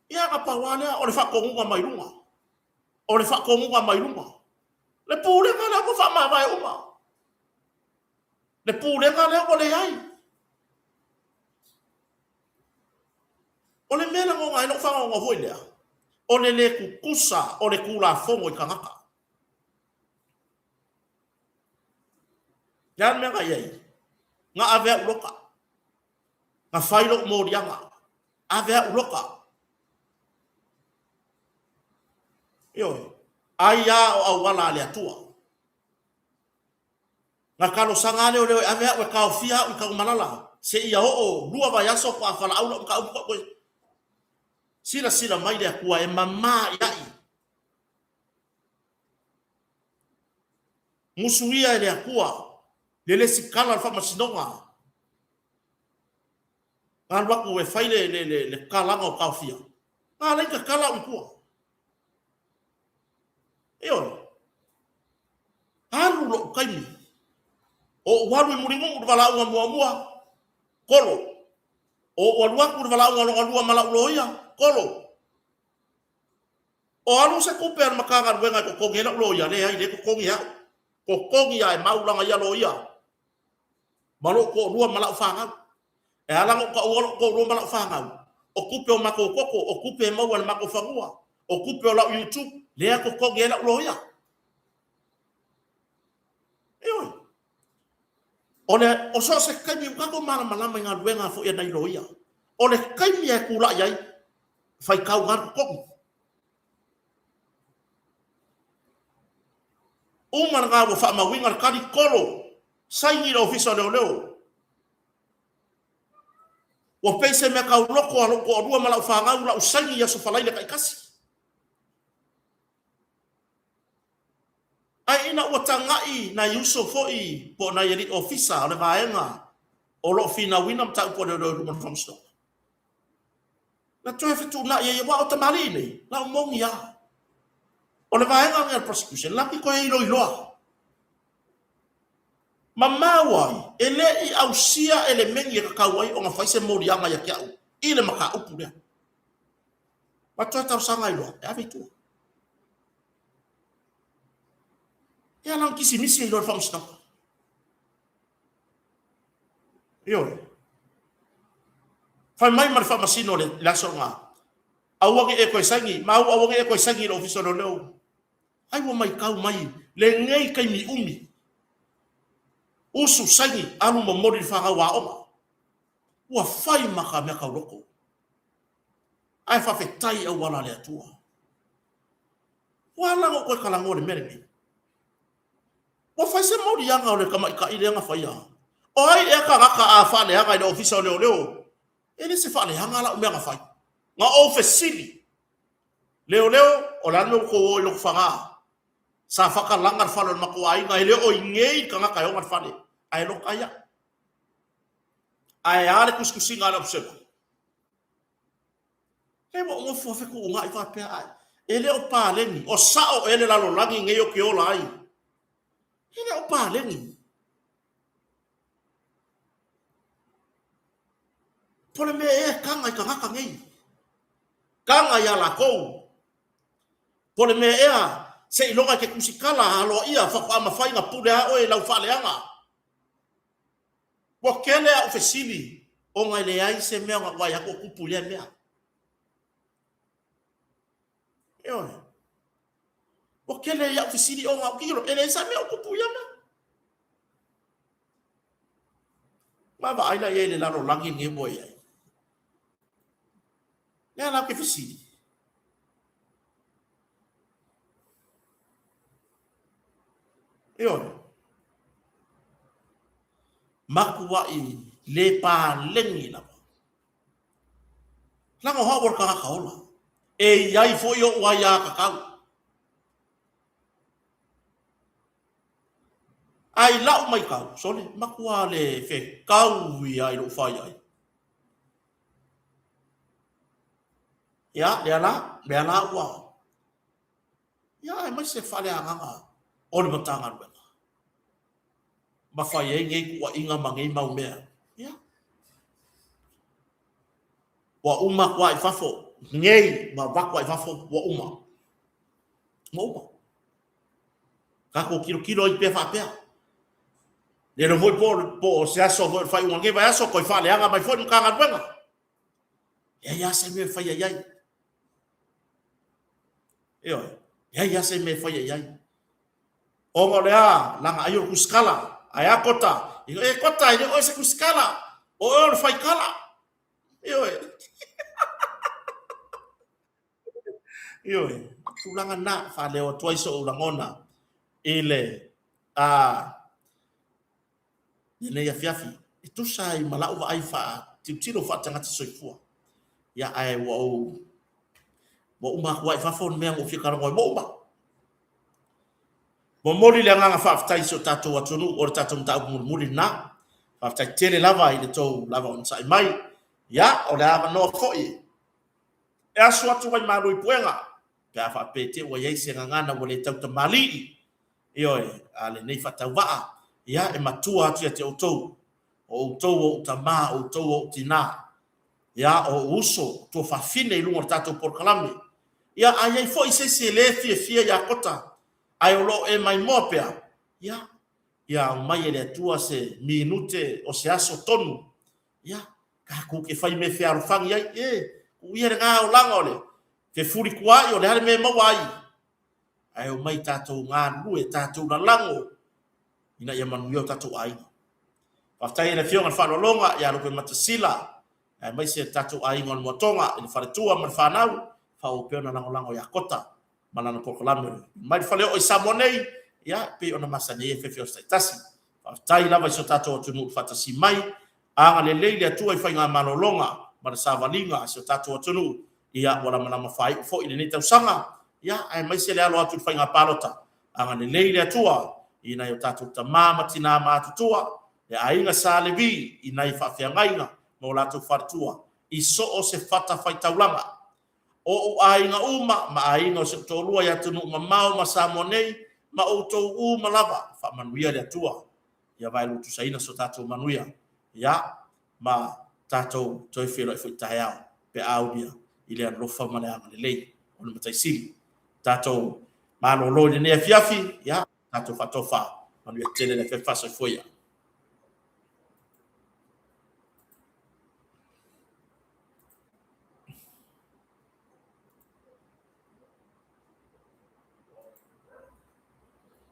Ia, na pau lava lea, o le faatonuga mai luga. O le faatonuga mai luga. Le pulega lea ua faamavae uma. Le pulega lea ua leai. O le mea e lagona ai lou faanoanoa foi lea, o le le tutusa o le Tulafono i tagata. Le a le mea na i ai? Na ave au loka. Na fai lou moliaga. Ave au loka. Ioe. Ai lava o auala a le Atua. Na talosaga a leoleo e ave au e taofia au i Tanumalala seia oo lua vaiaso faatoa valaau lau mataupu tau toe silasila mai le Atua e mama i ai. Musuia e le Atua le lesitala o le faamasinoga. Na alu atu e fai le, le, le, le tatalaga o taofia. Na ala ai tatala au i tua. Ioe. Alu lou taimi. O ou alu i Mulinuu i le valaauga muamua, kolo. O ou alu atu i le valaauga lona lua ma lau loia, kolo. O alu se tupe a le Matagaluega e totogi ai lau loia? Leai, lea e totogi e au. Totogi lava e mau lana ia loia ma lou toalua ma lau fanau. E ala ona ou taua lou toalua ma lau fanau, o tupe o matou toto, o tupe e maua i le matou fanua, o tupe o lau YouTube, lea e totogi ai lau loia. Ioe. O le, o so o se taimi, ua tatou malamalama i galuega foi a nai loia. O le taimi e tulai ai, faitau lava le totogi. Uma lena ua faamauina le tali, kolo, saini i le Ofisa o Leoleo. Ua pei se mea tauloko a lou toalua ma lau fanau lau saini i Aso Faraile taitasi. Ae ina ua tagai nai uso foi po o nai alii ofisa o le vaega o lo o finauina mataupu a leoleo i luma o le Faamasinoga, na toe fetuunai ai, aua o tamalii nei, na o moni lava. O le vaega lenei a le prosecution, latou te toe iloiloa. Ma maua ai, e le i ausia elemeni e tatau ai ona fai se moliaga ia te au i le mataupu lea. Ma toe talosaga ai loa, e ave i tua. E ala ona kisimisi ai loa le faamasinoga. Ioe. Fai mai ma le faamasino le, le aso lena. Aua ne i e toe saini, ma au aua ne i e toe saini i le ofisa o leoleo. Ai ua maitau mai lenei taimi umi. Usu saini, alu momoli i le fanau aoga. Ua fai ma ka mea tauloko. Ae faafetai auala a le Atua. Ua ala ona ou toe talanoa i le mea lenei. Ua fai se moliaga o le tamaitai lea na faia. O ai ea tagata a faaleaga i le Ofisa o Leoleo? E le se faaleaga lau mea na fai. Na ou fesili. Leoleo, o le a le mea ua tou o i Lotofaga? Sa faatalaga le fale o le matou aiga, e le o i inei le tagata e ona le fale, ae loka ai au. Ae a le tusitusiga a le Observer? E ua ou nofo fetuunai faapea ai. E le o paleni. O sao ea le lalolagi nei ou te ola ai? E le o paleni. Po o le mea ea e taga i tagata nei. Taga ia latou. Po o le mea ea seiloga e te tusitala aloaia faatoa mafai ona pule a oe i lau faaleaga. Ua tele au fesili ona e leai se mea na ou vaai atu o tupu i lea mea. Ioe. Ua tele i au fesili ona ou tilotilo, e leai sa mea o tupu i ia mea. Vaavaai la i ai i le lalolagi lenei ua i ai. Lea la ou te fesili. Ioe. Matuai le paleni lava. Leaga o au o le tagata ola. E i ai foi ou aiatatau. A i lau maitau, sole, matua le fetau ia i lou fai ai. Ia, lea la, lea la ua Ia, aemaise faaleagaga o le Matagaluega ma fai ai nei tuuaiga ma nei mau mea. Ia, ua uma atu lava i fafo, nei ua avatu lava i fafo, ua uma. Ua uma. Tatou tilotilo ai pea faapea. Le iloa foi po o se aso foi o le faaiuga o lenei vaiaso, toe faaleaga mai foi le Matagaluega. Leai lava se mea e faia i ai. Ioe, leai lava se mea e faia i ai. Ona o le a, leaga ai o le tusitala. Ae a Kota? E Kota, e le o oe se tusitala. O oe o le faitala. Ioe. Ioe, tulaga na faaleo atu ai sou lagona i le a lenei afiafi e tusa ai ma lau vaai faatilotilo faatagata soifua. Ia, ae ua ou ua uma atu ai i fafo le mea na ou fia talanoa ai, ua uma. Momoli le agaga faafetai i si o tatou atunuu, o le tatou mataupu mulimuli lena. Faafetai tele lava i le tou lava onosai mai. Ia, o le avanoa foi e asu atu ai malu i puega, pe a faapea te ua i ai se gagana ua le tautamalii. Ioe, a lenei faatauvaa, ia, e matua atu ia te outou, o outou o ou tamā, o outou o ou tinā, ia, o ou uso, o tuafafine i luga o le tatou polokalame. Ia, a i ai foi se isi e le fiafia ia Kota, ae o lo o e maimoa pea, ia, ia aumai e le Atua se minute o se aso tonu, ia, tatou te fai mea fealofani ai, e, tuu ia lena olaga o le fefulituaai, o le a le mea e maua ai, ae omai tatou galulue, tatou lalago ina ia manuia o tatou aiga. Faafetai i le Afioga i le Faaaloaloga ia Lupematasila, aemaise le tatou aiga o le Moatoga i le faletua ma le fanau, faaauau pea ona lagolago ia Kota ma lana polokalame mai le faleoo i Samoa nei, ia, e pei ona masani ai e FFS taitasi. Faafetai lava i si o tatou atunuu i le faatasi mai. Agalelei le Atua i faigamalologa ma le savaliga a si o tatou atunuu, ia ua lamalama faaiu foi lenei tausaga, ia aemaise le alo atu i le faiga palota. Agalelei le Atua i nai o tatou tama ma tina matutua, le aiga Sa Levi i nai faafeagaiga ma o latou faletua i so o se fatafaitaulaga. O ou aiga uma ma aiga o si ou toalua i atunuu mamao ma Samoa nei ma outou uma lava, faamanuia le Atua ia vaelutusaina so tatou manuia, ia, ma tatou toe feiloai foi taeao pe a aulia i le alofa ma le agalelei o le Matai Sili. Tatou malolo i lenei afiafi, ia, tatou faatofa, manuia tele le afiafi. Soifua ia.